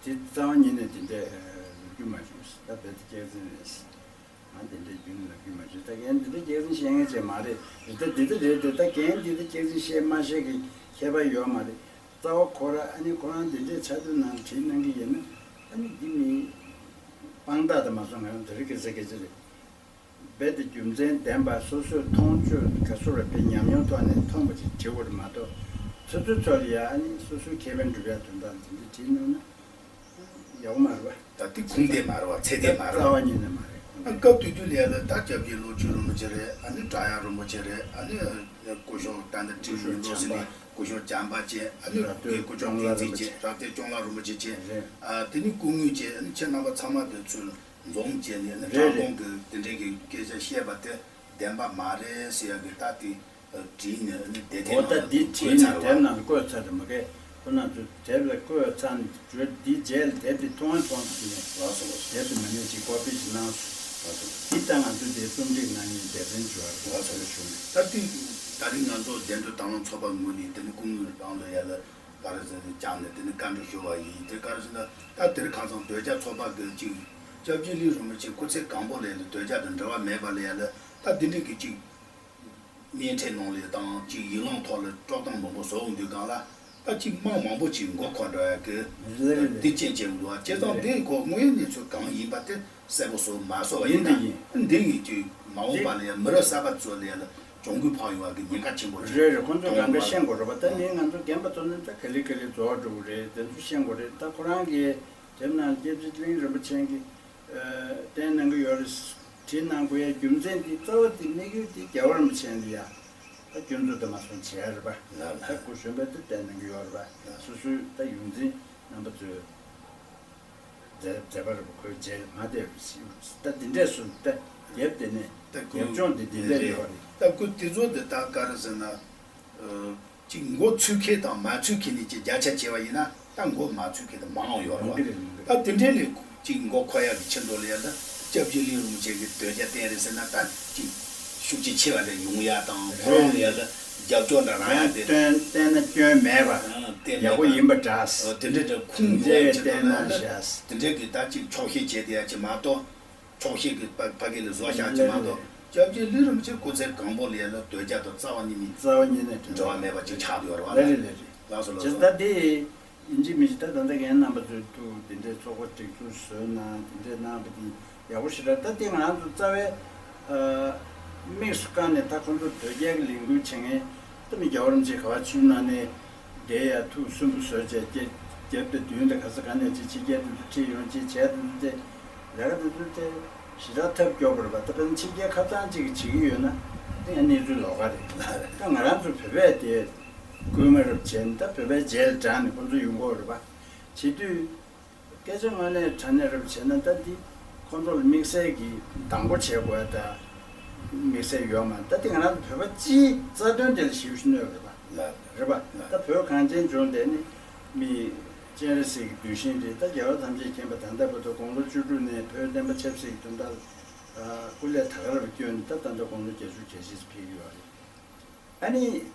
དེ་རྩ་བ་ཉིད་ནས་དེ་འདྲའི་ལབ་རྒྱུ་མ་བྱུང་། ད་རྦད་དེ་སྐྱག་རྫུན་རེད། ང་དེ་འདྲའི་རྒྱུན་ལབ་རྒྱུ་མ་བྱུང་། ད་རྒན་འདི་འདྲ་སྐྱག་རྫུན་བཤད་མཁན་ཅིག་མ་རེད། རེད་ད་འདི་འདྲ་རེད་དེ། ད་རྒན་འདི་འདྲ་སྐྱག་རྫུན་བཤད་མ་བཤད་ཀྱི་ཁྱད་པར་ཡོད་མ་རེད། རྩ་བ་ཁོ་ར་ཨ་ནི་ཁོ་རང་འདི་འདྲའི་ཕྱག་དེབ་ནང་བྲིས་གནང་གི་ཡིན་ན་ཨ་ནི་འདི་མི་དཔང་རྟགས་དང་མ་སོང་། ང་རང་དེ་རིང་ཁ་སང་སྐད་ཆ་རེད། རྦད་དེ་རྒྱུ་མཚན་ལྡན་པ་སོ་སོས་མཐོང་ཆོས་ག་ཚོད་རེ་དཔེ་ཉམས་མྱོང་ཐོག་ནས་མཐོང་བ་ཅིག་བྲིས་དགོས་རེད་མ་གཏོགས། ཚོད་ཚོད་ཚོད་ལ་ཡ་ཨ་ནི་སོ་སོའི་ཁེ་ཕན་སྒྲུབ་ཡ་དོན་དག་འཛིན་གྲྭ་བྲིས་གནང་ན་ཡག་པོ་མ་རེད་བ། ད་དེ་ཁུངས་ལྡན་མ་རེད་བ། ཚད་ལྡན་མ་རེད་བ། རྩ་བ་ཉིད་ནས་མ་རེད། ཨ་སྐབས་དེ་དུས་ལ་ཡ་ལ་ད་སྐྱབས་རྗེ་ལོ་ཆོས་རིན་པོ་ཆེ་རེད། ཨ་ནི་བྲག་གཡབ་རིན་པོ་ཆེ་རེད། ཨ་ནི་སྐུ་ཞབས་ད་ནི་ཁྲི་སྐུ་ཞབས་མིང་འདོགས་ཟེར་ནས་བྱམས་པ། སྐུ་ཞབས་བྱམས་པ་བཅས། ཨ་ནི་རབ་སྟོན་སྐུ་ཞབས་ཀུན་གླིང་བརྩེགས་བཅས། རབ་བརྟན་སྐྱོང་ལགས་རིན་པོ་ཆེ་བཅས། རེད། ཨ་དེ་ནི་སྐུ་ངོ་བཅས། ཨ་ནི་ཁྱེད་རྣམ་པ་ཚང་མ་དེ་ཚོས་འཛོམས་བྱས་ནས། ཨ་ནི་རེད་དྲང་དགོངས་ཀྱི་དེ་འདྲའི་གི་སྐད་ཆ་བཤད་པ་དེ་བདེན་པ་མ་རེད་ཟེར་ཡ་གི་ད་དེ་བྲིས་ནས། ཨ་ནི་དེབ་ཐེར་འོ་ད་ནང་ལ་འདི་བྲིས་བཀོད་ཚར་ནས་བ། དེབ་ནང་ལ་བཀོད་ཚར་རེད་མ་གས། ཁོ་ན་ཚོས་དེབ་ལ་བཀོད་ཚར་ནས་བརྗོད། འདི་རྗེས་ལ་དེབ་དེ་མཐོང་བ་མཐོང་ཟིན་ནས། ལགས་སོ། ལགས་སོ། དེབ་དེ་མ་ཉེས་ཅིག་ཀོ་པི་ཞིག་གནང་སོང་། ལགས་སོ། འདི་ལྟ་ང་ཚོས་དེ་རྩོམ་སྒྲིག་གནང་མཁན་སྡེ་ཚན་ཞུ་བ་རེད། ལགས་སོ། ཞུ་ནས། ད་ལྟའི་ད་རིང་ང་ཚོ་བདེ་འགྲོ་དྭགས་ལུང་ཚོགས་པ་ངོས་ནས་དེ་ནི་སྐུ་ངོའི་རང་ལ་ཡ་ལ་ག་རེ་ཟེར་ནས་བཅར་ནས་དེ་ནི་བཀའ་འདྲི་ཞུ་བ་ཡིན། དེ་ག་རེ་ཟེར་ན། ད་དེར་ཁ་སང་དོལ་རྒྱལ་ཚོགས་པ་གི་ཅིག་སྐྱབས་རྗེ་ལི་རིན་པོ་ཆེ་སྐུ་ཚེ་གང་པོ་ལ་ཡ་ལ་དོལ་རྒྱལ་དང་འབྲེལ་བ་མེད་པ་ལ་ཡ་ལ་ད་འདི་འདྲའི་གི་ཅིག་སྙན་འཕྲིན་ནང་ལ་དང་ཅིག་ཡིག་ལང་ཐོག་ལ་དཀྲོག་གཏམ་མང་པོ་བཟོ་འོང་དུས་སྒང་ལ། ད་ཅིག་དམངས་མང་པོ་ཅིག་མགོ་འཁོར་འགྲོ་ཡ་གི་ལེ་ལེ་ལེ། འདི་རྐྱེན་བྱས་འདུག་བ། བྱས་ཙང་ལེ། འདི་ཁོ་དངོས་ཡོད་གནས་ཚུལ་གང་ཡིན་པ་དེ་གསལ་པོ་བཟོ་མ་བཟོ་བ་ཡིན་ཡིན་དེ་ན། ཡིན། འདི་ཡིན་གྱི་མ་འོངས་པ་ལ་ཡ་མི་རབས་གསར་པ་ཚོ་ལ་ཡ་ལ་གྱོང་གུད་འཕགས་ཡོང་བ་གི་ཉེན་ཁ་ཆེན་པོ་རེད། རེད་རེད། ཁོང་ཚོ་གང་ག་ཤེས་དགོས་རེད་པ། ད་ནི་ང་ཚོ་རྒན་པ་ཚོ་ནི་ད་ག་ལེ་ག་ལེ་རྫོགས་འགྲོ་གི་རེད། དེ་ཚོ་ཤེས་དགོས་རེད། ད་ཁོ་རང་གི་དེབ་ནང་སྐྱབས་རྗེ་གླིང་རིན་པོ་ཆེ་གིས་བསྟན་གནང་གི་ཡོད་རེད། བྲིས་གནང་དགོས་ཡ་རྒྱུ་མཚན་དེ། རྩ་བ་དེ་དམིགས་ཡུལ་དེ་རྒྱལ་བ་རིན་པོ་ཆེ་འདི་ཡ་ད་སྐྱོན་འཛུགས་དེ་མ་སོང་བྱས་རེད་པ། ལགས་ལགས། ད་སྐུ་གཞོན་པ་དེ་བསྟན་གནང་གི་ཡོད་རེད་པ། ལགས། སོ་སོའི་ད་ཡོངས་འཛིན་རྣམ་པ་ཚོས་མཛད་མཛད་པ་རེད་པ། ཁོའི་རྗེས་མ་དེ་ད་འདི་འདྲས་སུ་ད་རྒྱབ་དེ་ནས་ད་རྒྱབ་ལྗོངས་དེ་འདི་འདྲས་ཡོད་རེད། ད་སྐུ་དེ་ཚོ་དེ་ད་ག་རེ་ཟེར་ན། ཨ་ཅིག་མགོ་ཚོས་མཁན་དང་མ་ཚོས་མཁན་གཉིས་ཀྱི་བརྒྱ་ཆ་བྱས་པ་ཡིན་ན། ད་མགོ་མ་ཚོས་མཁན་དེ་མང་ཡོད་རེད་པ། མང་གི་རེད། མང་གི་རེད། ད་དེ་འདྲའི་ལས་ཅིག་མགོ་འཁོར་ཡག་གི་ཕྱིར་དུ་ལ་ཡ་ལ་སྐྱབས་རྗེ་གླིང་རིན་པོ་ཆེ་གིས་དོལ་རྒྱལ་བསྟེན་རེད་ཟེར་ན། ད་ཅིག་ཤུགས་རྐྱེན་ཆེ་བ་རེ་ཡོང་ཡ་དང་། ཁོ་རང་ལ་ཡ་ལ་རྒྱབ་སྐྱོར་འདྲ་རག་ཡ་དེ། སྐྱོན་བསྟན་ན་སྐྱོན་མེད་པ། ཨ་བསྟན་ཡག་པོ་ཡིན་པ་འདྲ། ཨ་དེ་འདྲའི་འདྲ་ཁུངས་ཡོད་ཡ་ཅིག་བསྟན་ན་ལ་ཡ་ལ་བཞག་དེ་འདྲའི་གི་ད་ཅིག་ཕྱོགས་ཞེན་བྱས་ཏེ་ཡ་ཅིག་མ་གཏོགས། ཕྱོགས་ཞེན་གྱི་ཕ་ཕ་གི་ལ་བཟོ་བཞག་གི་མ་གཏོགས། སྐྱབས་རྗེ་ལི་རིན་པོ་ཆེ་སྐུ་ཚེ་གང་པོ་ལ་ཡ་ལ་དོལ་རྒྱལ་དང་རྩ་བ་ཉིད་ནས། རྩ་བ་ཉིད་ནས་འབྲེལ་བ་མེད་པ་ཅིག་ཆགས་ཡོད་རེད་པ། ལགས་རེད། ལགས་རེད། ལགས་སོ། ལགས་སོ། ད་དེ་ཡིན་གཅིག་མིན་གཅིག་ད་ད་ལྟ་རྒན་རྣམ་པ་ཚོས་ཐུགས་དེ་འདྲའི་ཚོགས་པ་སྒྲིག་འཛུགས་བཟོས་གནང་། དེ་འདྲའི་གནང་བ་དེ་ཡག་པོ་ཞེ་དྲག་ད་དེ་ང་རང་ཚོ་རྩ་བའི་ཨ་དམིགས་སུ་བཀར་ནས། ད་ཁོང་ཚོ་དོལ་རྒྱལ་གྱི་ལས་འགུལ་བྱེད་མཁན། ད་མི་རྒྱལ་བ་རིན་པོ་ཆེ་ག་པར་བཞུགས་ན་ནས་བསྡད་ཡ་ཐུགས་སུན་པོ་བཟོས་བྱས། རྒྱབ་དང་མདུན་དང་ག་ས་ག་ནས་ཅིག་ཕྱི་རྒྱལ་དེ་ཚོ་ཁྲིད་ཡོང་ཅིག་བྱས། དེ་ཚོ་དེ་ལས་ཀ་དེ་ཚོ་དེ་ཞེ་དྲག་ཐབས་སྐྱོ་པོ་རེད་པ། ད་དཔེར་ན་ཕྱི་རྒྱལ་ཁ་ཚང་ཅིག་གིས་བྱེད་ཀྱི་ཡོད་ན་དེ་ཡང་གནས་ཚུལ་ལོགས་ཀ་རེད། ད་ང་རང་ཚོ་བོད་པས་དེ་སྐུལ་མ་རབ་བྱས་ནས། ད་བོད་པའི་རྗེས་ལ་འབྲངས་ནས་ཁོང་ཚོ་ཡོང་གི་ཡོད་རེད་པ། བྱེད་དུས། སྐད་ཆ་དངོས་གནས་དྲང་གནས་རབ་བྱས་ན། ད་འདི་ཁོང་ཚོ་ལ་དམིགས་བསལ་གྱི་སྡང་པོ་བྱེད་དགོས་ཡ་ད་དམིགས་བསལ་ཡོད་མ་རེད། ད་འདི་ང་རང་ཚོ་བོད་པ་སྤྱིའི་རྩ་དོན་དེ་ལ་ཞིབ་ཞིབ་གནོད་རེད་པ། ལགས། རེད་པ། ལགས། ད་བོད་གངས་ཅན་ལྗོངས་འདི་ནི་མི་སྤྱན་རས་གཟིགས་ཀྱི་གདུལ་ཞིང་རེད། ད་རྒྱལ་བ་ཐམས་ཅད་མཁྱེན་པ་ད་ལྟ་བར་དུ་དགུང་ལོ་བཅུ་དྲུག་ནས་བོད་བསྟན་པ་ཆབ་སྲིད་ཀྱི་དོན་དག་ལ་སྐུ་ལས་ད་ག་རང་བསྐྱོན་ནས། ད་ད་ལྟ་དགུང་ལོ་བརྒྱད་ཅུ་གྱ་བཞི་ཙམ་ཕེབས་ཀྱི་ཡོད་རེད། ཨ་ནི་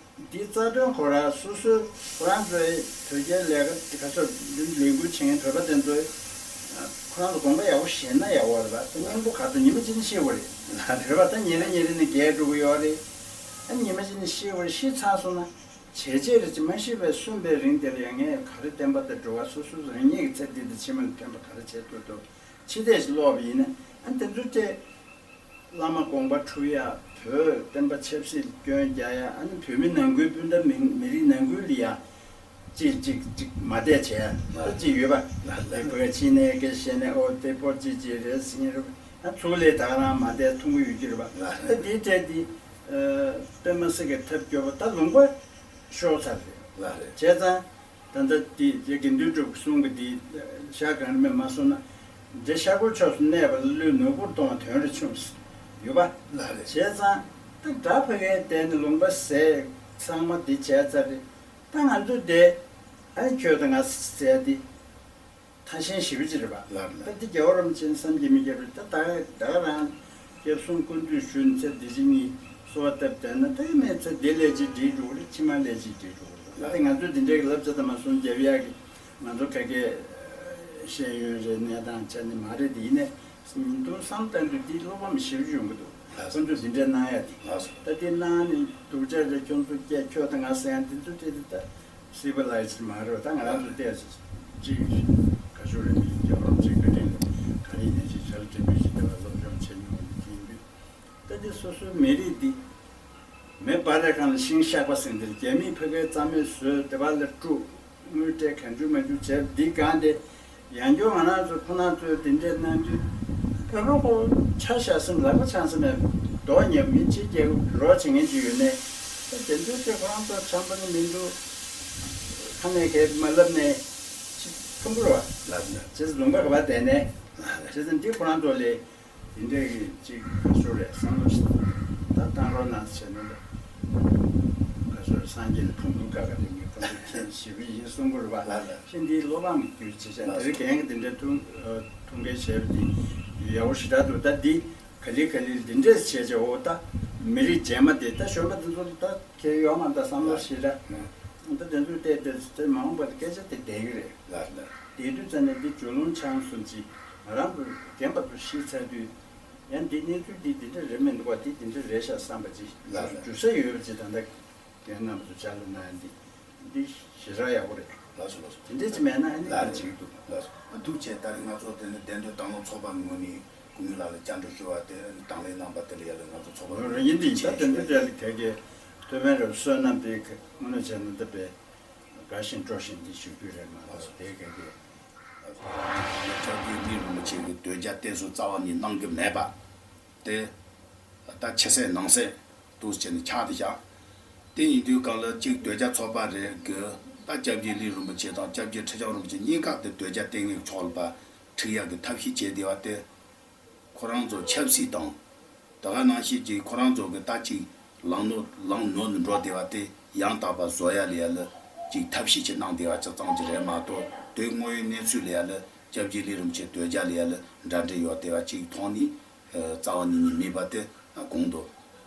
འདིའི་རྩ་དོན་ཁོ་རང་སོ་སོའི་ཁོ་རང་ཚོའི་དོལ་རྒྱལ་ལས་ཀ་དེ་ག་ཚོད་འདི་ལས་འགུལ་བྱེད་མཁན་བོད་པ་དེ་ཚོས་ཁོ་རང་ཚོ་དགོངས་པ་ཡག་པོ་བཞེས་ན་ཡག་པོ་རེད་པ། ད་སྙིང་པོ་ག་ཚོད་ཉི་མ་གཅིག་ནི་ཤི་དགོས་རེད། རེད་པ། ད་ཉིན་རེ་ཉིན་རེ་ནས་རྒས་འགྲོ་གི་ཡོད་རེད། ཨ་ཉི་མ་གཅིག་ནས་ཤི་དགོས་རེད། ཤི་ཚར་སོང་ན་བྱས་རྗེས་རེ་ཅིག་མ་ཤི་བའི་སོན་པའི་རིང་དེ་ལ་ཡང་ངས་ག་རེ་བསྟན་པ་དང་འགྲོ་བ། སོ་སོ་རང་ཉིད་ཀྱི་ཚེ་འདི་དང་ཕྱི་མ་ལ་ཕན་པ་ག་རེ་བྱེད་ཐུབ་འདུག་ཕྱི་བལྟས་ཤིག་ཀློག་པ་ཡིན་ན། ཨ་དེ་ཚོ་སྟེ། བླ་མ་དགོངས་པ་འཁྲུག་ཡ། བོད་བསྟན་པ་ཆབ་སྲིད་ལ་སྐྱོན་རྒྱག་ཡ། ཨ་ནི་བོད་མི་ནང་ཁུལ་སྤུན་ཟླ་མི་མི་རིགས་ནང་ཁུལ་ལ་ཡ་ཅིག་ཅིག་ཅིག་མ་བསྡད་བྱས། ཨ་ཅིག་ཡོད་པ། ལགས་ལགས། དེ་བོད་ཕྱི་ནས་སྐད་བཤད་ནས། ཨོ་དེ་པོ་ཅིག་ཅིག་རེད་ཟེར་གྱི་རེད་པ། ཨ་ཚུགས་ལས་ད་ག་རང་མ་བསྡད་མཐོང་གི་ཡོད་ཀྱི་རེད་པ། ལགས་ལགས། ད་དེའི་གྲས་དེ་ཨ་དཔེ་མ་སྲིད་ཀྱི་ཐབས་སྐྱོ་པོ། ད་ལུང་པ་ཤོར་ཚར་རེད། ལགས་རེད། བྱས་ཙང་། ད་ལྟ་འདི་རྗེ་དགེ་འདུན་གྲུབ་ཀྱིས་གསུང་གི་འདི་ཞག་གང་རིང་མེད་མ་སོང་ན། འདྲེ་ཤར་སྒོའི་ཕྱོགས་སུ་གནས་པ་ལ། ཀླུའི་ནོར་བུར་གཏོང་བ་དོན་རེ་ཆུང་ཟེར་ཡོད་པ། ལགས་རེད། བྱས་ཙང་ད་དགྲ་ཕ་གིར་བསྡད་ནས་ལུང་པ་ཟས་ཚང་མ་འདི་བྱས་ཚར་རེད། ད་ང་ཚོ་འདི་ཨ་ནི་ཁྱོད་དང་ང་ཟེར་འདི་ཐ་ཤན་ཞེ་པོ་ཅིག་རེད་པ། ལགས་རེད། ད་འདི་རྒྱལ་བ་རིན་པོ་ཆེ་བསམ་གྱིས་མི་ཁྱབ་རེད། ད་ད་ད་ག་རང་སྐྱབས་གསུམ་སྐུ་མདུན་ཞུས་ནས་ཚེ་འདི་ཕྱི་གཉིས་གསོལ་བ་བཏབ་བསྡད་ན། ད་ཡིན་ནའི་ཚེ་འདི་ལས་ཅིག་འགྲིག་འགྲོ་གི་རེད། ཕྱི་མ་ལས་ཅིག་འགྲིག་འགྲོ་གི་རེད། ད་ལྟ་ང་ཚོས་འདི་འདྲའི་གི་བསླབ་བྱ་དང་མ་སོང་རྒྱབ་ཡག་གི་ང་ཚོ་ག་གེ་ཤེས་ཡོན་རེད། གནས་སྟངས་ཆ་ནས་མ་རེད་དེ། ཡིན་ནའི་འདུག་བསམ་བཏང་དུས་འདི་བློ་ཕམ་ཞེ་པོ་ཅིག་ཡོང་གི་འདུག་ཁོ་ཚོས་འདི་འདྲ་གནང་ཡ་དེ། ལགས་སོ། ད་དེ་གནང་ནས་སྡུག་ཅག་རེད། ཁྱོད་ཚོ་སྐད་ཁྱོད་དང་ང་ཟེར་ཡ་དེ་ཚོ་དེ་དེ་ད་སི་བི་ལའི་ཛི་མ་རེད་པ། ད་ང་རང་ཚོ་བལྟས་ཚེ་ཅིག་ག་ཞུ་རེད། མི་རྒྱལ་བ་རིན་པོ་ཆེ་བཀའ་དྲིན་ལ་ག་རེ་ཡིན་ནའི་ཅིག་ཞལ་དྲན་པའི་ཞིག་དེ་བ་སློབ་སྦྱོང་བྱེད་མྱོང་བ་ཡིན་དུས། ད་དེ་སོ་སོའི་མི་རིགས་འདི་མེ་འབར་བའི་སྒང་ལ་ཤིང་གཤགས་པ་ཟེར་འདིར། རྒྱ་མིས་ཕ་གིའི་རྩ་མེད་བཟོས། དེ་བ་ལ་དཀྲུག་དངུལ་སྤྲད་གང་བྱུང་མང་བྱུང་བྱས། འདི་སྒང་དེ་ཡང་བསྐྱར་ང་རང་ཚོ་ཁོ་རང་ཚོས་དེ་འདྲས་གནང་དུས། ཁྱོད་རང་ཁོ་ཆ་བཞག་སེམས་ལག་པ་འཆང་སེམས་མདོག་ཉེས་མི་གཅིག་རྒྱལ་རོགས་བྱེད་མཁན་ཅིག་ཡོད་ནས། ད་དེ་ཚོའི་ཚེ་ཁོ་རང་ཚོ་འཆམ་པོ་ནི་མི་འདུག་ཁ་ནས་གས་མ་ལབ་ནས་ཅི་ཐུང་པོ་རེད་བ། ལབ་ན་ཅེས་ལུང་པ་ག་བ་བསྡད་ནས། བྱས་ཙང་འདི་ཁོ་རང་ཚོ་ལས་དེ་འདྲའི་གི་ཅིག་ག་ཚོད་རེད་བསམ་བློ་ཞིག་ད་བཏང་རོགས་གནང་ཟེར་ནས། ད་ག་ཚོད་སངས་རྒྱས་ལ་ཕུང་པོའི་ཀ་ཁ་དེ་མི་ཕུང་པོའི་ཁྱེད་ཞེ་པོ་ཡིན་གསུང་གི་རེད་བ། ལ་ལ། ཤིན་ཏུ་བློ་ཕམ་གྱི་རྒྱུ་བྱེད་བྱ་དེ་རིང་གན་གི་དེ་འདྲའི་ཐུང་ཐུང་གའི་བྱས་པ་དེ་ཡག་པོ་ཞེ་དྲག་འདུག་ད་འདི་ག་ལེ་ག་ལེ་འདི་འདྲས་བྱས་བྱས་འོ་ད་མི་རིགས་རྗེས་མ་དེ་ད་གཞོན་པ་དེ་ཚོ་ད་ཁྱེད་ཡོང་མ་ད་བསམ་བློ་ཞེ་དྲག་ད་དེ་ཚོས་བལྟས་བལྟས་དེ་མ་འོངས་པ་ལ་སྐད་ཆ་དེ་བསྡད་ཀྱི་རེད། ལ་ལ། བསྡད་དུས་ཙམ་ནས་འདི་ཇོ་ལུང་ཆང་གསུམ་ཅིག་ང་རང་ཚོ་རྒན་པ་ཚོ་ཤི་ཚར་དུས། ཡང་འདི་གནས་ཚུལ་འདི་འདི་འདྲ་རེད་མི་འདུག་བ། འདི་འདི་འདྲ་རེད་ཤག་བསམ་པ་ཅིག་ལ་ལ། རྒྱུ་ས་ཡོད་པ་ཅིག་ད་ལྟ་རྒན་རྣམ་པ་ཚོ་ཕྱག་ལས་གནང་ཡ་འདི་འདི་ཞེ་དྲག་ཡག་པོ་རེད། ལགས་སོ་ལགས་སོ། དེ་འདྲ་ཅིག་མེད་ན་ཨ་ནི་ལ་གང་ལ་བྱེད་ཀྱི་འདུག་ལགས་སོ། ཨ་འདུག་བྱས་ད་རེས་ང་ཚོ་དེ་ནི་བདེ་དོན་བཏང་སློབ་ཚོགས་པ་ངོས་ནས་སྐུ་ངོ་ལགས་ལ་བཅར་འདྲི་ཞུ་བ་དེ་ཨ་ནི་དང་ལེན་གནང་པ་དེ་ལ་ཡ་ལ་ང་ཚོ་ཚོགས་པ་ངོས་ནས་ཡིན་འདི་ཡིན་ད་དེ་འདྲ་དེ་ལ་ག་གེ་སྟོད་སྨད་རེད་བསོད་ནམས་དེ་དངོས་གནས་བྱས་ན་འདི་པའི་དགའ་བཞིན་སྤྲོ་བཞིན་འདི་ཞུ་རྒྱུ་རེད་མ་གཏོགས་དེ་ག་གེ། སྐྱབས་རྗེ་ལི་རིན་པོ་ཆེ་གི་དོལ་རྒྱལ་བསྟེན་གསོལ་རྩ་བ་ནས་གནང་གི་མེད་པ། དེ་ད་ཕྱི་གསལ་ནང་གསལ་འདུག་ཟེར་ནས་ཆགས་བསྡད་ཤག་དེ་ཡིན་དུས་གང་ལ་གཅིག་དོལ་རྒྱལ་ཚོགས་པ་རེད་གི། ད་སྐྱབས་རྗེ་ལི་རིན་པོ་ཆེ་དང་སྐྱབས་རྗེ་ཁྲི་བྱང་རིན་པོ་ཆེ་གཉིས་ཀ་དེ་དོལ་རྒྱལ་བསྟེན་མཁན་ཕྱོགས་ལ་ཕར་ཁྲིད་ཡག་གི་ཐབས་ཤེས་བྱས་བསྡད་པ་དེ། ཁོ་རང་ཚོ་ཆབ་སྲིད་དང་། དེ་ག་ནང་བཞིན་གྱི་ཁོ་རང་ཚོ་གི་ད་ཅིག་ལམ་ནོར་ལམ་ནོར་ནས་འགྲོ་བསྡད་པ་དེ་ཡང་དག་པ་བཟོ་ཡ་ལ་ཡ་ལ་ཅིག་ཐབས་ཤེས་ཅིག་གནང་བསྡད་པ་ཅིག་ཙམ་གྱི་རེད་མ་གཏོགས། དེ་དངོས་ཡོད་གནས་ཚུལ་ལ་ཡ་ལ་སྐྱབས་རྗེ་ལི་རིན་པོ་ཆེ་དོལ་རྒྱལ་ལ་ཡ་ལ་འདྲ་འདྲ་ཡོད་བསྡད་པ་ཅིག་མཐོང་ནས། རྩ་བ་ཉིད་ནས་མེད་པ་དེ་གོང་དུ་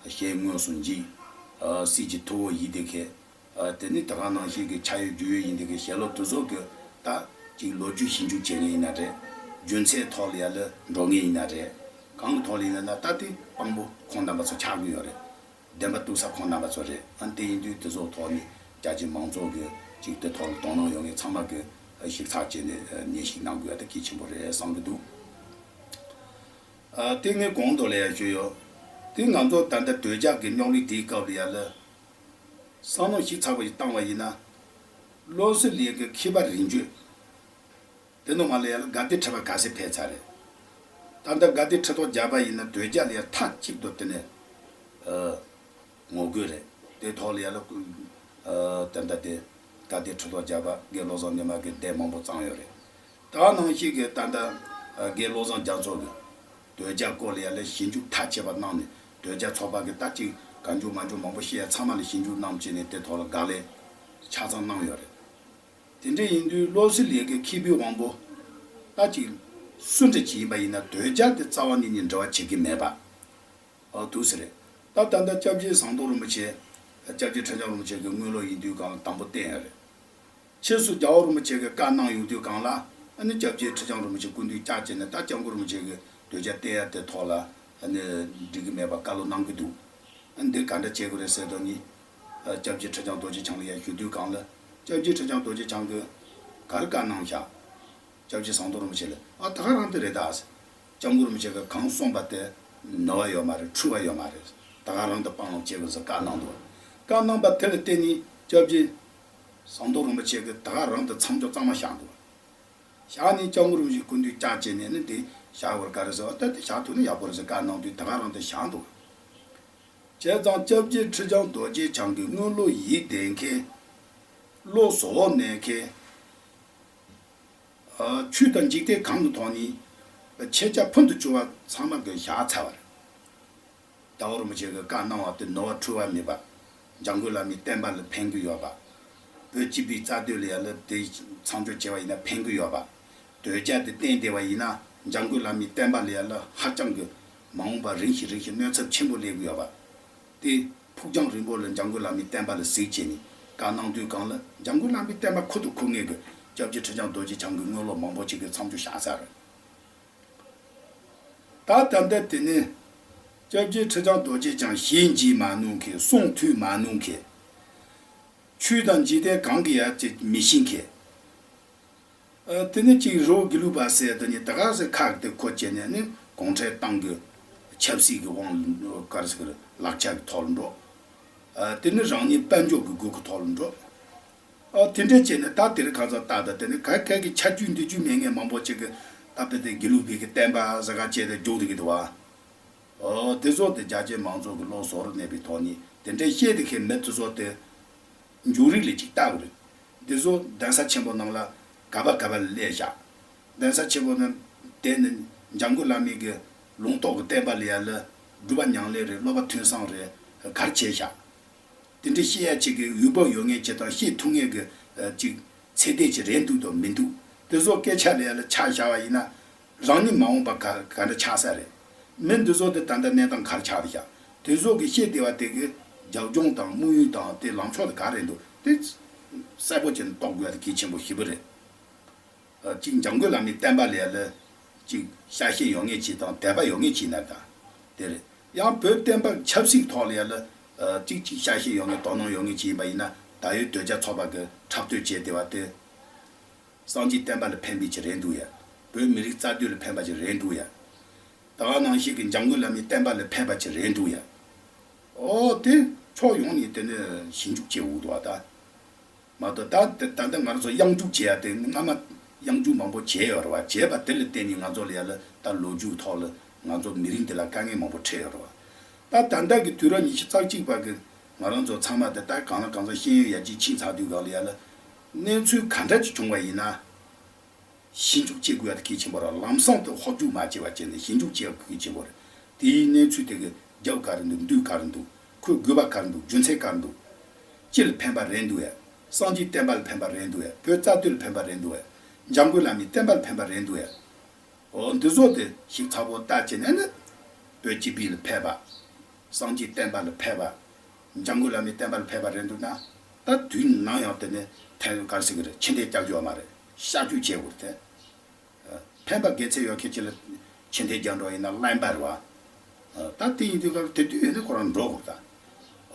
ཞལ་དངོས་སུ་འཇིགས། སྲིད་ཀྱི་ཐུ་བོ་ཡིན་བསྡད་མཁན། ཨ། དེ་ནི་དེ་ག་ནང་བཞིན་གྱི་ཆ་ཡོད་རྒྱུས་ཡོད་ཡིན་དེ་གི་ཞལ་ལོ་དེ་ཚོ་གི་ད་ཅིག་ལོ་རྒྱུས་ཞིབ་འཇུག་བྱེད་མཁན་ཡིན་ན་རེད། རྒྱུ་མཚན་ཐོག་ལ་ཡ་ལ་འགྲོ་མཁན་ཡིན་ན་རེད། གང་གི་ཐོག་ལ་ཡིན་ན་ད་དེ་དཔང་པོ་ཁོང་རྣམ་པ་ཚོ་ཆགས་ཀྱི་ཡོད་རེད། བདེན་པ་གཏུག་ས་ཁོང་རྣམ་པ་ཚོ་རེད། ཨ་ནི་དེ་ཡིན་དུས་དེ་ཚོ་ཐོག་ནས་རྒྱ་ཆེ་མང་ཚོགས་ཀྱི་ཅིག་དེ་ཐོག་ལ་དོ་སྣང་ཡོད་མཁན་ཚང་མ་གི་ཞིབ་ཚགས་བྱས་ནས་ཉན་ཞིབ་གནང་དགོས་ཡ་ད་གལ་ཆེན་པོ་རེད་བསམ་གྱི་འདུག་ཨ། དེ་ངས་གོང་དུ་ལ་ཡ་ཞུས་ཡོད། དེ་ང་ཚོ་ད་ལྟ་དོལ་རྒྱལ་གྱི་རྙོག་གླེང་དེའི་སྐབས་ལ་ཡ་ལ། བསམ་བློ་ཞིབ་ཚགས་པོ་ཞིག་བཏང་བ་ཡིན་ན། བློ་གསལ་གླིང་གི་མཁས་པ་རིམ་བྱོན། དེ་ནང་མ་ལ་ཡ་ལ་དགའ་ལྡན་ཁྲི་པ་ག་ཚད་ཕེབས་ཚར་རེད། ད་ལྟ་དགའ་ལྡན་ཁྲི་ཐོག་བརྒྱ་པ་ཡིན་ན་དོལ་རྒྱལ་ལ་ཡ་མཐའ་གཅིག་ཏུ་དེ་ནས། ཨ། ངོ་རྒོལ་རེད། དེ་ཐོག་ལ་ཡ་ལ། ཨ། དེ་འདྲ་དེ་དགའ་ལྡན་ཁྲི་ཐོག་བརྒྱ་པ་དགེ་བློ་བཟང་ཉི་མ་གི་སྡེ་མང་པོ་བཙུགས་ཡོད་རེད། ད་ནང་བཞིན་གྱི་ད་ལྟ་དགེ་བློ་བཟང་རྒྱ་མཚོ་གི་དོལ་རྒྱལ་སྐོར་ལ་ཡ་ལ་ཞིབ་འཇུག་མཐའ་ཆེ་བ་གནང་ནས་དོལ་རྒྱལ་ཚོགས་པ་གི་ད་ཅིག་གང་བྱུང་མང་བྱུང་མང་པོ་བཤད་ཡ་ཚང་མ་ལ་ཞིབ་འཇུག་གནང་བྱས་ནས་དེ་ཐོག་ལ་དགག་ལན་ཆ་ཚང་གནང་ཡོད་རེད། དེ་འདྲ་ཡིན་དུས་བློ་གསལ་གླིང་གི་མཁས་པའི་དབང་པོ་ད་ཅིག་སུ་འདྲ་ཅིག་ཡིན་པ་ཡིན་ན་དོལ་རྒྱལ་དེ་རྩ་བ་ཉིད་ནས་འབྲེལ་བ་བྱེད་ཀྱི་མེད་པ། ཨོ་འདུག་སེ་རེད། ད་ད་ལྟ་སྐྱབས་རྗེ་ཟམ་གདོང་རིན་པོ་ཆེ། སྐྱབས་རྗེ་ཁྲི་བྱང་རིན་པོ་ཆེ་གི་དངོས་སློབ་ཡིན་དུས་གང་ལ་དམ་པོ་བསྟེན་ཡོད་རེད། ཕྱིས་སུ་རྒྱལ་བ་རིན་པོ་ཆེ་གི་བཀའ་གནང་ཡོང་དུས་གང་ལ་ཨ་ནི་སྐྱབས་རྗེ་ཁྲི་བྱང་རིན་པོ་ཆེ་སྐུ་མདུན་བཅར་བྱས་ནས་ད་སྐྱབས་མགོན་རིན་པོ་ཆེ་གི་དོལ་རྒྱལ་བསྟེན་ཡ་དེ་ཐོག་ལ་ཨ་ནི་འགྲིག་གི་མེད་པ་བཀའ་སློབ་གནང་གི་འདུག་ཨ་ནི་འདི་ག་འདྲ་བྱེད་དགོས་རེད་ཟེར་དོན་ནི། ཨ། སྐྱབས་རྗེ་ཁྲི་བྱང་རྡོ་རྗེ་འཆང་ལ་ཡ་ཞུ་དུས་གང་ལ། སྐྱབས་རྗེ་ཁྲི་བྱང་རྡོ་རྗེ་འཆང་གིས་ག་རེ་བཀའ་གནང་བཞག་སྐྱབས་རྗེ་ཟམ་གདོང་རིན་པོ་ཆེ་ལ། ཨ། ད་ག་རང་དེ་རེད་ད། སྐྱབས་མགོན་རིན་པོ་ཆེ་གིས་གང་གསུངས་པ་དེ་ནོར་བ་ཡོད་མ་རེད། འཁྲུལ་བ་ཡོད་མ་རེད། ད་ག་རང་དུ་སྤང་བླང་བྱེད་དགོས་ཟེར་བཀའ་གནང་འདུག་བཀའ་གནང་པ་དེ་ལ་བརྟེན་ནས་སྐྱབས་རྗེ་ཟམ་གདོང་རིན་པོ་ཆེ་གིས་ད་ག་རང་དུ་མཚམས་འཇོག་གཙང་མ་བཞག་འདུག་བཞག་ནས་སྐྱབས་མགོན་རིན་པོ་ཆེ་སྐུ་མདུན་བཅར་བྱས་ནས་ནི་འདི་བཞག་དགོས་ག་རེ་ཟེར་བ་ལྟ་དེ་བཞག་ཐུབ་ན་ཡག་པོ་རེད་ཟེར་བཀའ་གནང་དུས་ད་ག་རང་དུ་བཞག་འདུག་བྱས་ཙང་སྐྱབས་རྗེ་ཁྲི་བྱང་རྡོ་རྗེ་འཆང་གི་དངོས་སློབ་ཡིད་བདེ་མཁན། བློ་གཟུ་བོར་གནས་མཁན། ཨ། ཆོས་དང་འཇིག་རྟེན་གང་གི་ཐོག་ནས་ཁྱེད་ཅག་ཕུལ་དུ་བྱུང་བ་ཚང་མ་གི་བཞག་ཚར་བ་རེད། རྒྱལ་བ་རིན་པོ་ཆེ་གི་བཀའ་གནང་བ་དེ་ནོར་བ་འཁྲུལ་བ་མེད་པ། འཇམ་མགོན་བླ་མའི་བསྟན་པ་ལ་ཕན་གི་ཡོད་པ། བོད་སྤྱི་པའི་རྩ་དོན་ལ་ཡ་ལ་དེ་མཚམས་འཇོག་བྱས་པ་ཡིན་ན་ཕན་གི་ཡོད་པ། དོལ་རྒྱལ་དེ་བསྟེན་བསྡད་པ་ཡིན་ན་འཇམ་མགོན་བླ་མའི་བསྟན་པ་ལ་ཡ་ལ་ཧ་ཅང་གི་མ་འོངས་པ་རིང་ཞིང་རིང་ཞིང་གནོད་ཚབས་ཆེན་པོ་སླེབས་གི་ཡོད་པ། དེ་ཕུགས་རྒྱང་རིང་པོ་ལ་འཇམ་མགོན་བླ་མའི་བསྟན་པ་ལ་གཟིགས་བྱས་ནས་བཀའ་གནང་དུས་གང་ལ་འཇམ་མགོན་བླ་མའི་བསྟན་པ་ཁུར་དུ་འཁུར་མཁན་གི་སྐྱབས་རྗེ་ཁྲི་བྱང་རྡོ་རྗེ་འཆང་གི་དངོས་སློབ་མང་པོ་ཅིག་གི་མཚམས་འཇོག་བཞག་ཚར། ད་ད་ལྟ་དེ་ནི་སྐྱབས་རྗེ་ཁྲི་བྱང་རྡོ་རྗེ་འཆང་ཞལ་མཇལ་མ་གནང་མཁན། གསུང་ཐོས་མ་གནང་མཁན། ཆོས་དང་འཇིག་རྟེན་གང་གི་ཡ་ཅིག་མི་ཤེས་མཁན། ཨ། དེ་ནི་ཅིག་རི་བོ་དགེ་ལུགས་པ་ཟེར་དེ་ནི་ད་ག་ཟེ་ཁག་དེ་ཁོ་བྱས་ནས་ནི་གུང་ཁྲན་ཏང་གི་ཆབ་སྲིད་ཀྱི་དབང་ག་རེ་ཟེར་གི་རེད། ལག་ཆ་གི་ཐོག་ལ་འགྲོ། ཨ། དེ་ནི་རང་ཉིད་དཔལ་འབྱོར་གྱི་སྒོ་གི་ཐོག་ལ་འགྲོ། ཨ། དེ་འདྲ་བྱས་ནས་ད་དེ་རིང་ཁ་སང་ལྟ་ད་དེ་ནི་ག་ག་གི་ཆ་རྒྱུས་འདི་རྒྱུས་མེད་མཁན་མང་པོ་ཅིག་གི་ ད་དཔེ་དེ་དགེ་ལུགས་པའི་གི་བསྟན་པ་ཟེར་ག་བྱས་ཏེ་རྒྱུག་བསྡད་ཀྱི་འདུག་བ། ཨོ་དེ་ཚོ་དེ་རྒྱ་ཆེ་མང་ཚོགས་ཀྱི་བློ་བཟོ་རུ་གནས་པའི་ཐོག་ནས་དེ་འདྲའི་བཤད་དེ་མཁན་མི་དེ་ཚོ་དེ་འཇུག་རིགས་ལ་ཅིག་ལྟ་དགོས་རེད། འདི་ཚོ་གདན་ས་ཆེན་པོ་ནང་ལ་ག་པ་ག་པ་ལ་སླེབས་བཞག་གདན་ས་ཆེན་པོ་ནང་དེ་ནི་འཇམ་མགོན་བླ་མའི་གི་ལུང་རྟོགས་ཀྱི་བསྟན་པ་ལ་ཡ་ལ་སྒྲུབ་པ་ཉམས་ལེན་རེད། སློབ་པ་ཐོས་བསམ་རེད། ག་རེ་བྱས་བཞག་དེ་འདྲ་བཤད་ཡ་ཅིག་གི་འོས་བབ་ཡོད་མཁན་ཅིག་དང་བཤད་ཐུབ་མཁན་གི་ཅིག་ཚད་ལྡན་ཅིག་རེད་འདུག་དང་མི་འདུག་དེ་ཚོ་སྐད་ཆ་ལ་ཡ་ལ་ཆ་བཞག་པ་ཡིན་ན། རང་ཉིད་མ་འོངས་པ་ག་ག་འདྲ་ཆགས་ས་རེད། མི་འདི་ཚོ་དེ་ད་ལྟ་གནས་སྟངས་ག་རེ་ཆགས་རེད་ཤག་དེ་ཚོ་གི་བཤད་བསྡད་པ་དེ་གི་རྒྱབ་ལྗོངས་དང་དམིགས་ཡུལ་དང་དེ་ལངས་ཕྱོགས་དེ་ག་རེ་འདུག་དེ་གསལ་པོ་བྱས་ནས་རྟོགས་དགོས་ཡ་དེ་གལ་ཆེན་པོ་ཞེ་པོ་རེད། ཨ་གཅིག་འཇམ་མགོན་བླ་མའི་བསྟན་པ་ལ་ཡ་ལ་གཅིག་ཤ་ཞེན་ཡོད་མཁན་ཅིག་དང་དད་པ་ཡོད་མཁན་ཅིག་ན་ད་དེ་རེད། ཡང་བོད་བསྟན་པ་ཆབ་སྲིད་ཐོག་ལ་ཡ་ལ་ཨ་གཅིག་གཅིག་ཤ་ཞེན་ཡོད་མཁན་དོ་སྣང་ཡོད་མཁན་ཅིག་ཡིན་པ་ཡིན་ན་ད་ཡོད་དོལ་རྒྱལ་ཚོགས་པ་གི་འཁྲབ་སྟོན་བྱས་བསྡད་པ་དེ། སངས་རྒྱས་བསྟན་པ་ལ་ཕན་པའི་ཅིག་རེད་འདུག་ཡ། བོད་མི་རིགས་རྩ་དོན་ལ་ཕན་པ་ཅིག་རེད་འདུག་ཡ། ད་ག་ནང་བཞིན་གྱི་འཇམ་མགོན་བླ་མའི་བསྟན་པ་ལ་ཕན་པ་ཅིག་རེད་འདུག་ཡ། ཨོ་དེ་ཕྱོགས་ཡོངས་ནས་དེ་ནི་ཞིབ་འཇུག་བྱེད་དགོས་འདུག་བ་ད། མ་གཏོགས་ད་དེ་ད་ལྟ་ང་རང་ཚོ་གཡང་འཇུག་བྱེད་ཡ་དེ་སྔ་མ་གཡང་འཇུག་མང་པོ་བྱས་ཡོད་རེད་བ། བྱས་པ་དེ་ལ་བརྟེན་ནས་ང་ཚོ་ལ་ཡ་ལ་ད་ལོ་རྒྱུས་ཐོག་ལ་ང་ཚོ་མི་རིགས་འདི་ལ་དཀའ་ངལ་མང་པོ་འཕྲད་ཡོད་རེད་བ། ད་ད་ལྟ་གི་དུས་རབས་ཉི་ཤུ་རྩ་གཅིག་པ་གི་ང་རང་ཚོ་ཚང་མ་དེ་ལྟར་གང་ལ་གང་འཚམ་ཤེས་ཡོན་ཡར་རྒྱས་ཕྱིན་ཚར་དུས་སྒང་ལ་ཡ་ལ་གནས་ཚུལ་ག་འདྲ་ཅིག་བྱུང་བ་ཡིན་ན་ཞིབ་འཇུག་བྱེད་དགོས་ཡ་དེ་གལ་ཆེན་པོ་རེད། ལམ་སང་དུ་ཧོབ་རྒྱུག་མ་བྱས་པ་བྱས་ནས་ཞིབ་འཇུག་བྱེད་ཡ་གལ་ཆེན་པོ་རེད། དེའི་གནས་ཚུལ་དེ་གི་རྒྱབ་ག་རེ་འདུག་མདུན་ག་རེ་འདུག་ཁོའི་དགོས་པ་ག་རེ་འདུག་རྒྱུ་མཚན་ག་རེ་འདུག་ཅི་ལ་ཕན་པ་རེད་འདུག་ཡ། སངས་རྒྱས་བསྟན་པ་ལ་ཕན་པ་རེད་འདུག་ཡ། བོད་རྩ་དོན་ལ་ཕན་པ་རེད་འདུག་ཡ། འཇམ་མགོན་བླ་མའི་བསྟན་པ་ལ་ཕན་པ་རེད་འདུག་ཡ། འོ་འདི་ཚོ་དེ་ཞིབ་ཚགས་པོ་ལྟ་བྱས་ནས་ནི་བོད་སྤྱི་པའི་ལ་ཕན་པ། སངས་རྒྱས་བསྟན་པ་ལ་ཕན་པ། འཇམ་མགོན་བླ་མའི་བསྟན་པ་ལ་ཕན་པ་རེད་འདུག་ན། ད་དུས་ནམ་ཡང་དེ་ནི་ཐལ་གར་སྲིད་ཀྱི་རེད། ཕྱི་འཐེན་རྒྱག་རྒྱུ་ཡོད་མ་རེད། བཤད་རྒྱུ་བྱེད་དགོས་རེད་དེ། ཕན་པ་དགེ་མཚན་ཡོད་མཁན་ཅིག་ལ་ཕྱི་འཐེན་རྒྱག་འགྲོ་ཡིན་ན་རླན་པ་རེད་བ། ད་དེ་ཡིན་དུས་སྐབས་དེ་དུས་ཡོད་ན་ཁོ་རང་འགྲོ་དགོས་ད།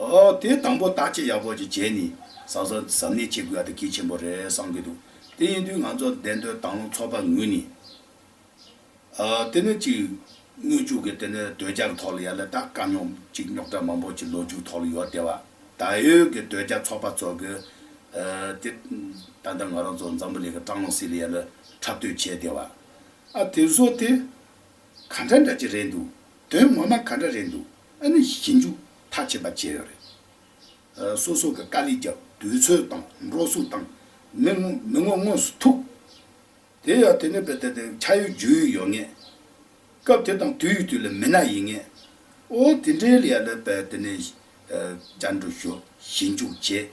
ཨོ་དེ་དང་པོ་བརྟག་དཔྱད་ཡག་པོ་ཅིག་བྱས་ནས་གཟབ་གཟབ་གཟབ་ནན་བྱེད་དགོས་ཡ་དེ་གལ་ཆེན་པོ་རེད་བསམ་གྱི་འདུག་དེ་ཡིན་དུས་ང་ཚོ་བདེན་དོན་དང་བླངས་ཚོགས་པ་ངོས་ནས། ཨ་དེ་ནི་ཅིག་སྔོན་འཇུག་གི་དེ་ནི་དོལ་རྒྱལ་གྱི་ཐོག་ལ་ཡ་ལ་ད་དཀའ་རྙོག་ཅིག་རྙོག་དྲ་མང་པོ་ཅིག་ལོ་རྒྱུས་ཐོག་ལ་ཡོད་བསྡད་པ། ད་ཡོད་ཀྱི་དོལ་རྒྱལ་ཚོགས་པ་ཚོ་གི་ཨ་དེ་ད་ལྟ་ང་རང་ཚོ་འཛམ་བུ་གླིང་གི་ཀྲང་ལུང་སི་ལ་ཡ་ལ་འཁྲབ་སྟོན་བྱས་བསྡད་པ། ཨ་དེ་བཟོ་དེ་ག་འདྲ་འདྲ་ཅིག་རེད་འདུག་དོན་ངོ་མ་ག་འདྲ་རེད་འདུག་ཨ་ནི་ཞིབ་འཇུག་མཐའ་ཕྱིན་པ་བྱས་ཡོད་རེད། ཨ་སོ་སོ་གི་དཀའ་ལས་བརྒྱབ། དུས་ཚོད་བཏང་། འགྲོ་སོང་བཏང་། མི་དངོས་མི་དངོས་དངོས་སུ་ཐུག་དེ་ཡང་དེ་ནི་བས་དེ་དེ་ཆ་ཡོད་རྒྱུས་ཡོད་ཡོད་ངེས། སྐབས་དེ་དང་དུས་ཡུན་དུས་ལ་མི་སྣ་ཡིན་ངེས། ཨོ་དེ་འདྲའི་ལ་ཡ་ལ་བས་དེ་ནི་བཅར་འདྲི་ཞུ། ཞིབ་འཇུག་བྱས།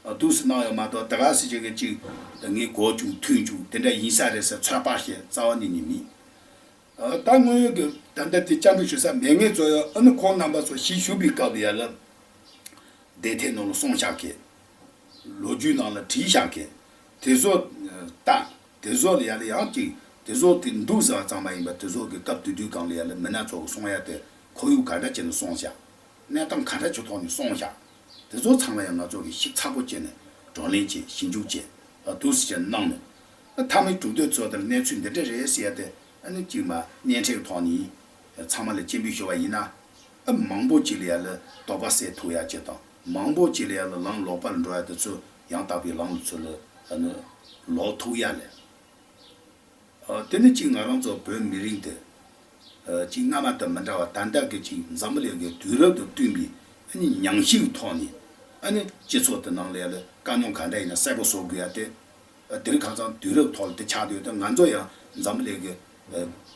ཨ་དུས་སུ་གནང་ཡོད་མ་གཏོགས་ད་ག་སེ་ཅིག་གི་ཅིག་ངས་གོ་བཅུག་ཐོས་བཅུག་དེ་འདྲ་ཡིན་ས་རེད་ཟེར་ཚོད་དཔག་བྱས་རྩ་བ་ནས་ནི་མིན། ཨ་ད་དངོས་ཡོད་ཀྱི་ད་ལྟ་དེ་བཅར་འདྲི་ཞུ་ས་མེད་ངེས་ཚོ་ཡང་ཨ་ནི་ཁོང་རྣམ་པ་ཚོ་ཞིབ་ཞུ་བའི་སྐབས་ལ་ཡ་ལ། བདེ་ཐེ་ནང་ལ་སོང་བཞག་གི། ལོ་རྒྱུས་ནང་ལ་བྲིས་བཞག་གི། དེ་ཚོ་ལྟ། དེ་ཚོ་ལ་ཡ་ལ་ཡང་ཅིག་དེ་ཚོ་དེ་འདུག་ཟེར་བ་ཙམ་མ་ཡིན་པར་དེ་ཚོ་གི་སྐབས་དེ་དུས་སྒང་ལ་ཡ་ལ་མི་སྣ་ཚོ་གི་སོང་ཡ་དེ་ཁོར་ཡུག་ག་འདྲ་བྱས་ནས་སོང་བཞག་གནས་སྟངས་ག་འདྲ་ཅིག་ཐོག་ནས་སོང་བཞག་དེ་ཚོ་ཚང་མ་ཡང་ང་ཚོ་གི་ཞིབ་ཚགས་པོ་བྱས་ནས་བགྲོ་གླེང་བྱས་ཞིབ་འཇུག་བྱས་ཨ་འདུག་སེ་བྱས་ནས་གནང་ནས། ཨ་མཐའ་མའི་གྲོས་འདོད་ཚོ་དེར་གནས་ཚུལ་འདི་འདྲ་རེད་ཟེར་ཡ་དེ་ཨ་ནི་གཅིག་མ་སྙན་འཕྲིན་ཐོག་ནས་ཚང་མ་ལ་སྤྱན་འབུལ་ཞུ་བ་ཡིན་ན། ཨ་མང་པོ་ཅིག་ལ་ཡ་ལ་དོགས་པ་སེལ་ཐུབ་ཡ་ཅིག་དང་མང་པོ་ཅིག་ལ་ཡ་ལ་ལམ་ལོག་པར་འགྲོ་ཡ་དེ་ཚོ་ཡང་དག་པའི་ལམ་ཚུར་ལ་ཨ་ནི་ལོག་ཐུབ་ཡ་ལས། ཨ་དེ་ནི་གཅིག་ང་རང་ཚོ་བོད་མི་རིགས་འདི་ཨ་གཅིག་སྔ་མ་དང་མི་འདྲ་བ་ད་ལྟ་གི་གཅིག་འཛམ་བུ་གླིང་གི་དུས་རབས་དང་བསྟུན་པའི་ཨ་ནི་ཉམས་ཞིབ་ཐོག་ནས་ཨ་ནི་སྤྱི་ཚོགས་དེ་ནང་ལ་ཡ་ལ་དཀའ་རྙོག་ག་འདྲ་ཡིན་ན་གསལ་པོ་བཟོ་དགོས་ཡ་དེ། དེ་རིང་ཁ་སང་དུས་རབས་ཐོག་ལ་དེ་ཆགས་བསྡད་ཡོད་དུས་ང་ཚོ་ཡང་འཛམ་བུ་གླིང་གི་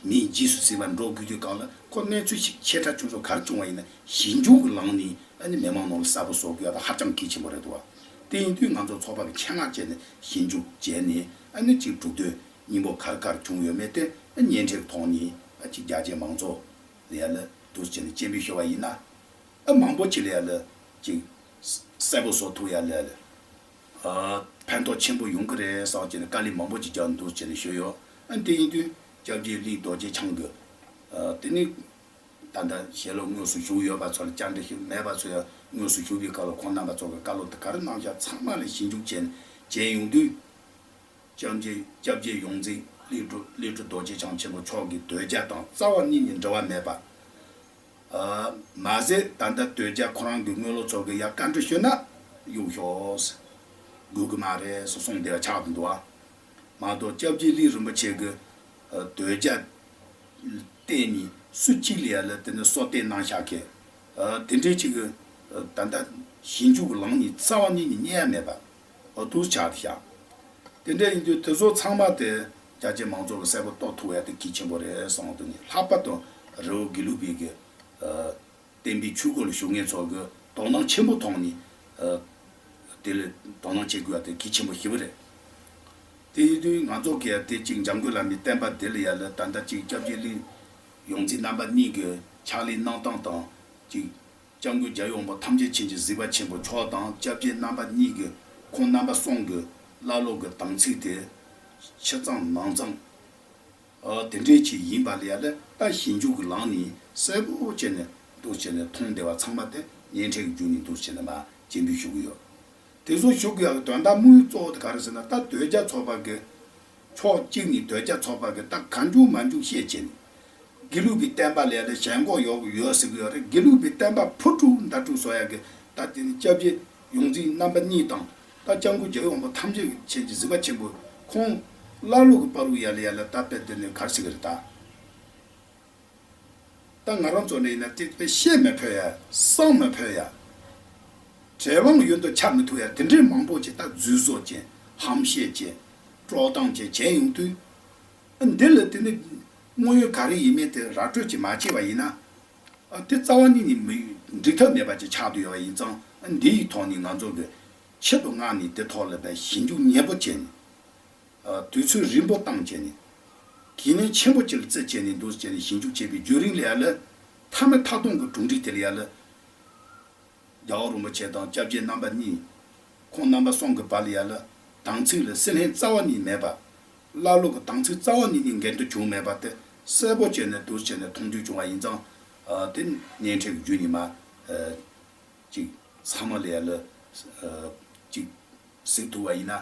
མིའི་རྗེས་སུ་གཟིགས་པར་འགྲོ་དགོས་དུས་སྒང་ལ་ཁོ་གནས་ཚུལ་ཞིག་ཆེ་ཕྲ་ཆུང་ཆུང་ག་རེ་བྱུང་བ་ཡིན་ན་ཞིབ་འཇུག་གི་ལམ་ནས་ཨ་ནི་མི་མང་ནང་ལ་གསལ་པོ་བཟོ་དགོས་ཡ་ད་ཧ་ཅང་གལ་ཆེན་པོ་རེད་འདུག་བ། དེ་ཡིན་དུས་ང་ཚོ་ཚོགས་པ་གི་ཆེད་མངགས་བྱས་ནས་ཞིབ་འཇུག་བྱས་ནས་ཨ་ནི་གཅིག་གྲུབ་དོན་སྙིང་པོ་ག་རེ་ག་རེ་བྱུང་ཡོད་མེད་དེ་ཨ་སྙན་འཕྲིན་ཐོག་ནས་ཨ་གཅིག་རྒྱ་ཆེའི་མང་ཚོགས་ལ་ཡ་ལ་འདུག་བྱས་ནས་སྤྱན་འབུལ་ཞུ་བ་ཡིན་ན། ཨ་མང་པོ་ཅིག་ལ་ཡ་ལ་ཅིག་གསལ་པོ་བཟོ་ཐུབ་ཡ་ལ་ཡ་ལ་ཨ་ཕན་ཐོགས་ཆེན་པོ་ཡོང་གི་རེད་བསམ་བྱས་ནས་དཀའ་ལས་མང་པོ་ཅིག་རྒྱག་འདུག་བྱས་ནས་ཞུས་ཡོད། ཨ་དེ་ཡིན་དུས་སྐྱབས་རྗེ་གླིང་རྡོ་རྗེ་འཆང་གི་ཨ་དེ་ནི་ད་ལྟ་ཞལ་སློབ་དངོས་སུ་ཞུགས་ཡོད་པ་ཚོ་ལ་བཅར་འདྲི་ཞུས་མེད་པ་ཚོ་ཡང་དངོས་སུ་ཞུགས་པའི་སྐབས་ལ་ཁོང་རྣམ་པ་ཚོ་གི་བཀའ་སློབ་དེ་ག་རེ་གནང་བཞག་ཚང་མ་ལ་ཞིབ་འཇུག་བྱས་ནས་བྱས་ཡོང་དུས། སྐྱབས་རྗེ་སྐྱབས་རྗེ་ཡོངས་འཛིན་ཀླུ་སྒྲུབ་ཀླུ་སྒྲུབ་རྡོ་རྗེ་འཆང་ཆེན་པོ་མཆོག་གིས་དོལ་རྒྱལ་དང་རྩ་བ་ཉིད་ནས་འབྲེལ་བ་མེད་པ། ཨ་མ་ཟད་ད་ལྟ་དོལ་རྒྱལ་ཁོ་རང་གི་དངོས་སློབ་ཚོ་གིས་ཡར་བཀའ་འདྲི་ཞུས་ན་གཡུག་ཤོག་ཟེར། དགོས་ཀྱི་མ་རེད་ཟེར་གསུངས་བསྡད་པ་ཆགས་བསྡད་འདུག་ཨ། མ་གཏོགས་སྐྱབས་རྗེ་གླིང་རིན་པོ་ཆེ་གིས་ དོལ་རྒྱལ་བསྟེན་ནས་སུ་གཅིག་ལ་ཡ་ལ་དེ་ནི་སྲོག་གཏད་གནང་བཞག་གི། དེ་འདྲའི་ཅིག་གི་ད་ལྟ་ཞིབ་འཇུག་གི་ལམ་ནས་རྩ་བ་ཉིད་ནས་རྙེད་ཡ་མེད་པ་འདུག་ཆགས་བཞག་དེ་འདྲ་ཡིན་དུས་དེ་ཚོ་ཚང་མ་དེ་རྒྱ་ཆེ་མང་ཚོགས་ཀྱི་གསལ་པོ་རྟོགས་ཐུབ་ཡ་དེ་གལ་ཆེན་པོ་རེད་བསམ་འདུག་ནི། ལྷག་པར་དུ་རི་བོ་དགེ་ལུགས་པའི་གི་བསྟན་པའི་ཆོས་སྒོ་ལ་ཞུགས་མཁན་ཚོ་གི་དོ་སྣང་ཆེན་པོ་ཐོག་ནས་དེ་ལ་དོ་སྣང་བྱེད་དགོས་པ་དེ་གལ་ཆེན་པོ་ཞེ་པོ་རེད། དེ་ཡིན་དུས་ང་ཚོ་གིས་དེ་གཅིག་འཇམ་མགོན་བླ་མའི་བསྟན་པ་འདི་ལ་ཡ་ལ་ད་ལྟ་གཅིག་སྐྱབས་རྗེ་གླིང་ཡོངས་འཛིན་རྣམ་པ་གཉིས་ཀྱི་ཕྱག་ལས་གནང་སྟངས་དང་གཅིག་སྐྱབས་མགོན་རྒྱལ་བའི་དབང་པོ་ཐམས་ཅད་མཁྱེན་ཅིང་གཟིགས་པ་ཆེན་པོ་མཆོག་དང་སྐྱབས་རྗེ་རྣམ་པ་གཉིས་ཀྱི་ཁོང་རྣམ་པ་གསུམ་གྱི་བླ་སློབ་ཀྱི་དམ་ཚིག་དེ་ཕྱི་གཙང་ནང་གཙང་། ཨ་དེ་འདྲའི་ཅིག་ཡིན་པ་ལ་ཡ་ལ་ད་ཞིབ་འཇུག་གི་ལམ་ནས་གསལ་པོ་བྱས་ནས་འདུག་བྱས་ནས་མཐོང་བདེ་བ་ཚང་མ་དེ་སྙན་འཕྲིན་གྱི་བརྒྱུད་ནས་འདུག་བྱས་ནས་མར་སྤྱན་འབུལ་ཞུ་གི་ཡོད། དེ་ཚོ་ཞུ་གི་ཡག་གི་དོན་དག་དམིགས་ཡུལ་གཙོ་བོ་དེ་ག་རེ་ཟེར་ན། ད་དོལ་རྒྱལ་ཚོགས་པ་གི་ཕྱོགས་གཅིག་ནས་དོལ་རྒྱལ་ཚོགས་པ་གི་ད་གང་འཇུག་མ་འཇུག་བཤད་བྱས་ནས། དགེ་ལུགས་པའི་བསྟན་པ་ལ་ཡ་ལ་ཞེན་ཁོག་ཡོད་ཡོད་ཟེར་གི་ཡོད་རེད། དགེ་ལུགས་པའི་བསྟན་པ་ཕུ་དཀྲུག་མདའ་དཀྲུག་བཟོ་ཡ་གི་ད་དེ་ནི་སྐྱབས་རྗེ་ཡོངས་འཛིན་རྣམ་པ་གཉིས་དང་། ད་སྐྱབས་མགོན་རྒྱལ་བའི་དབང་པོ་ཐམས་ཅད་ཀྱི་ཆེད་ཀྱི་གཟིགས་པ་ཆེན་པོ་ཁོང་བླ་སློབ་ཀྱི་བར་དུ་ཡ་ལ་ཡ་ལ་ད་དཔེ་དེ་ནི་ག་རེ་ཟེར་གི་རེད་ད། ད་ང་རང་ཚོ་ནས་ཡིན་ན་དེ་དཔེ་བཤད་མི་ཕོད་ཡ། བསམ་མི་ཕོད་ཡ། དྲན་དབང་ཡུན་དུ་ཆད་མི་ཐུབ་ཡ་དེ་འདྲའི་མང་པོ་ཅིག་ད་འཛུལ་བཟོ་བྱས། ཧམ་བཤད་བྱས། དཀྲོག་གཏམ་བྱས་བྱས་ཡོང་དུས། འདི་ལ་དེ་ནི་དངོས་ཡོད་ག་རེ་ཡིན་མིན་དེ་ར་སྤྲོད་ཅིག་མ་བྱས་པ་ཡིན་ན། ཨ་དེ་རྩ་བ་ཉིད་ནས་མི་འགྲིག་ཐབས་མེད་པ་ཅིག་ཆགས་བསྡད་ཡོད་པ་ཡིན་ཙང་། ཨ་འདི་ཡི་ཐོག་ནས་ང་ཚོ་གི་ཆེད་དུ་མངགས་ནས་དེ་ཐོག་ལ་བས་ཞིབ་འཇུག་ཉེ་པོ་བྱས་ནས། ཨ་དུས་ཚོད་རིང་པོ་བཏང་བྱས་ནས། གལ་གནད་ཆེན་པོ་ཅིག་ལ་བརྩི་བྱས་ནས་འདུག་བྱས་ནས་ཞིབ་འཇུག་བྱས་པའི་བརྒྱུད་རིམ་ལ་ཡ་ལ་མཐའ་མའི་མཐའ་སྡོམ་གྱི་གྲུབ་འབྲས་དེ་ལ་ཡ་ལ། རྒྱལ་བ་རིན་པོ་ཆེ་དང་སྐྱབས་རྗེ་རྣམ་པ་གཉིས། ཁོང་རྣམ་པ་གསུམ་གྱི་བར་ལ་ཡ་ལ་དམ་ཚིག་ལ་སྲི་ལྷན་རྩ་བ་ནས་མེད་པ། བླ་སློབ་ཀྱི་དམ་ཚིག་རྩ་བ་ནས་ནས་འགལ་འདུ་བྱུང་མེད་པ་དེ་གསལ་པོ་བྱས་ནས་འདུག་བྱས་ནས་མཐོང་ཐོས་བྱུང་བ་ཡིན་ཙང་། ཨ་དེ་སྙན་འཕྲིན་གྱི་བརྒྱུད་ནས་མར་ཨ་ཅིག་ཚང་མ་ལ་ཡ་ལ་ཨ་ཅིག་གཟིགས་ཐུབ་པ་ཡིན་ན།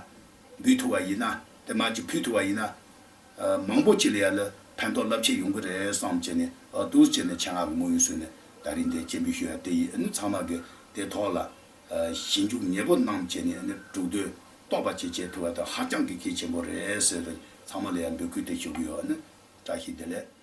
འབུལ་ཐུབ་པ་ཡིན་ན། དེ་མར་ཅིག་ཕུལ་ཐུབ་པ་ཡིན་ན། ཨ་མང་པོ་ཅིག་ལ་ཡ་ལ་ཕན་ཐོགས་རླབས་ཆེན་ཡོང་གི་རེད་བསམ་བྱས་ནས། ཨ་འདུག་བྱས་ནས་ཆེད་མངགས་ཀྱི་དམིགས་ཡུལ་བཟུང་ནས་ད་རིང་འདིར་སྤྱན་འབུལ་ཞུ་ཡ་དེ་ཡིན། ཨ་ནི་ཚང་མ་གིས་དེ་ཐོག་ལ་ཨ་ཞིབ་འཇུག་ཉེ་པོ་གནང་བྱས་ནས། ཨ་ནི་གྲུབ་དོན་རྟོགས་པ་ཅིག་བྱེད་ཐུབ་པ་དེ་ཧ་ཅང་གི་གལ་ཆེན་པོ་རེད་ཟེར་ཏེ་ཚང་མ་ལ་ཡ་འབོད་སྐུལ་དེ་ཞུ་གི་ཡོད། ཨ་ནི་བཀྲ་ཤིས་བདེ་ལེགས།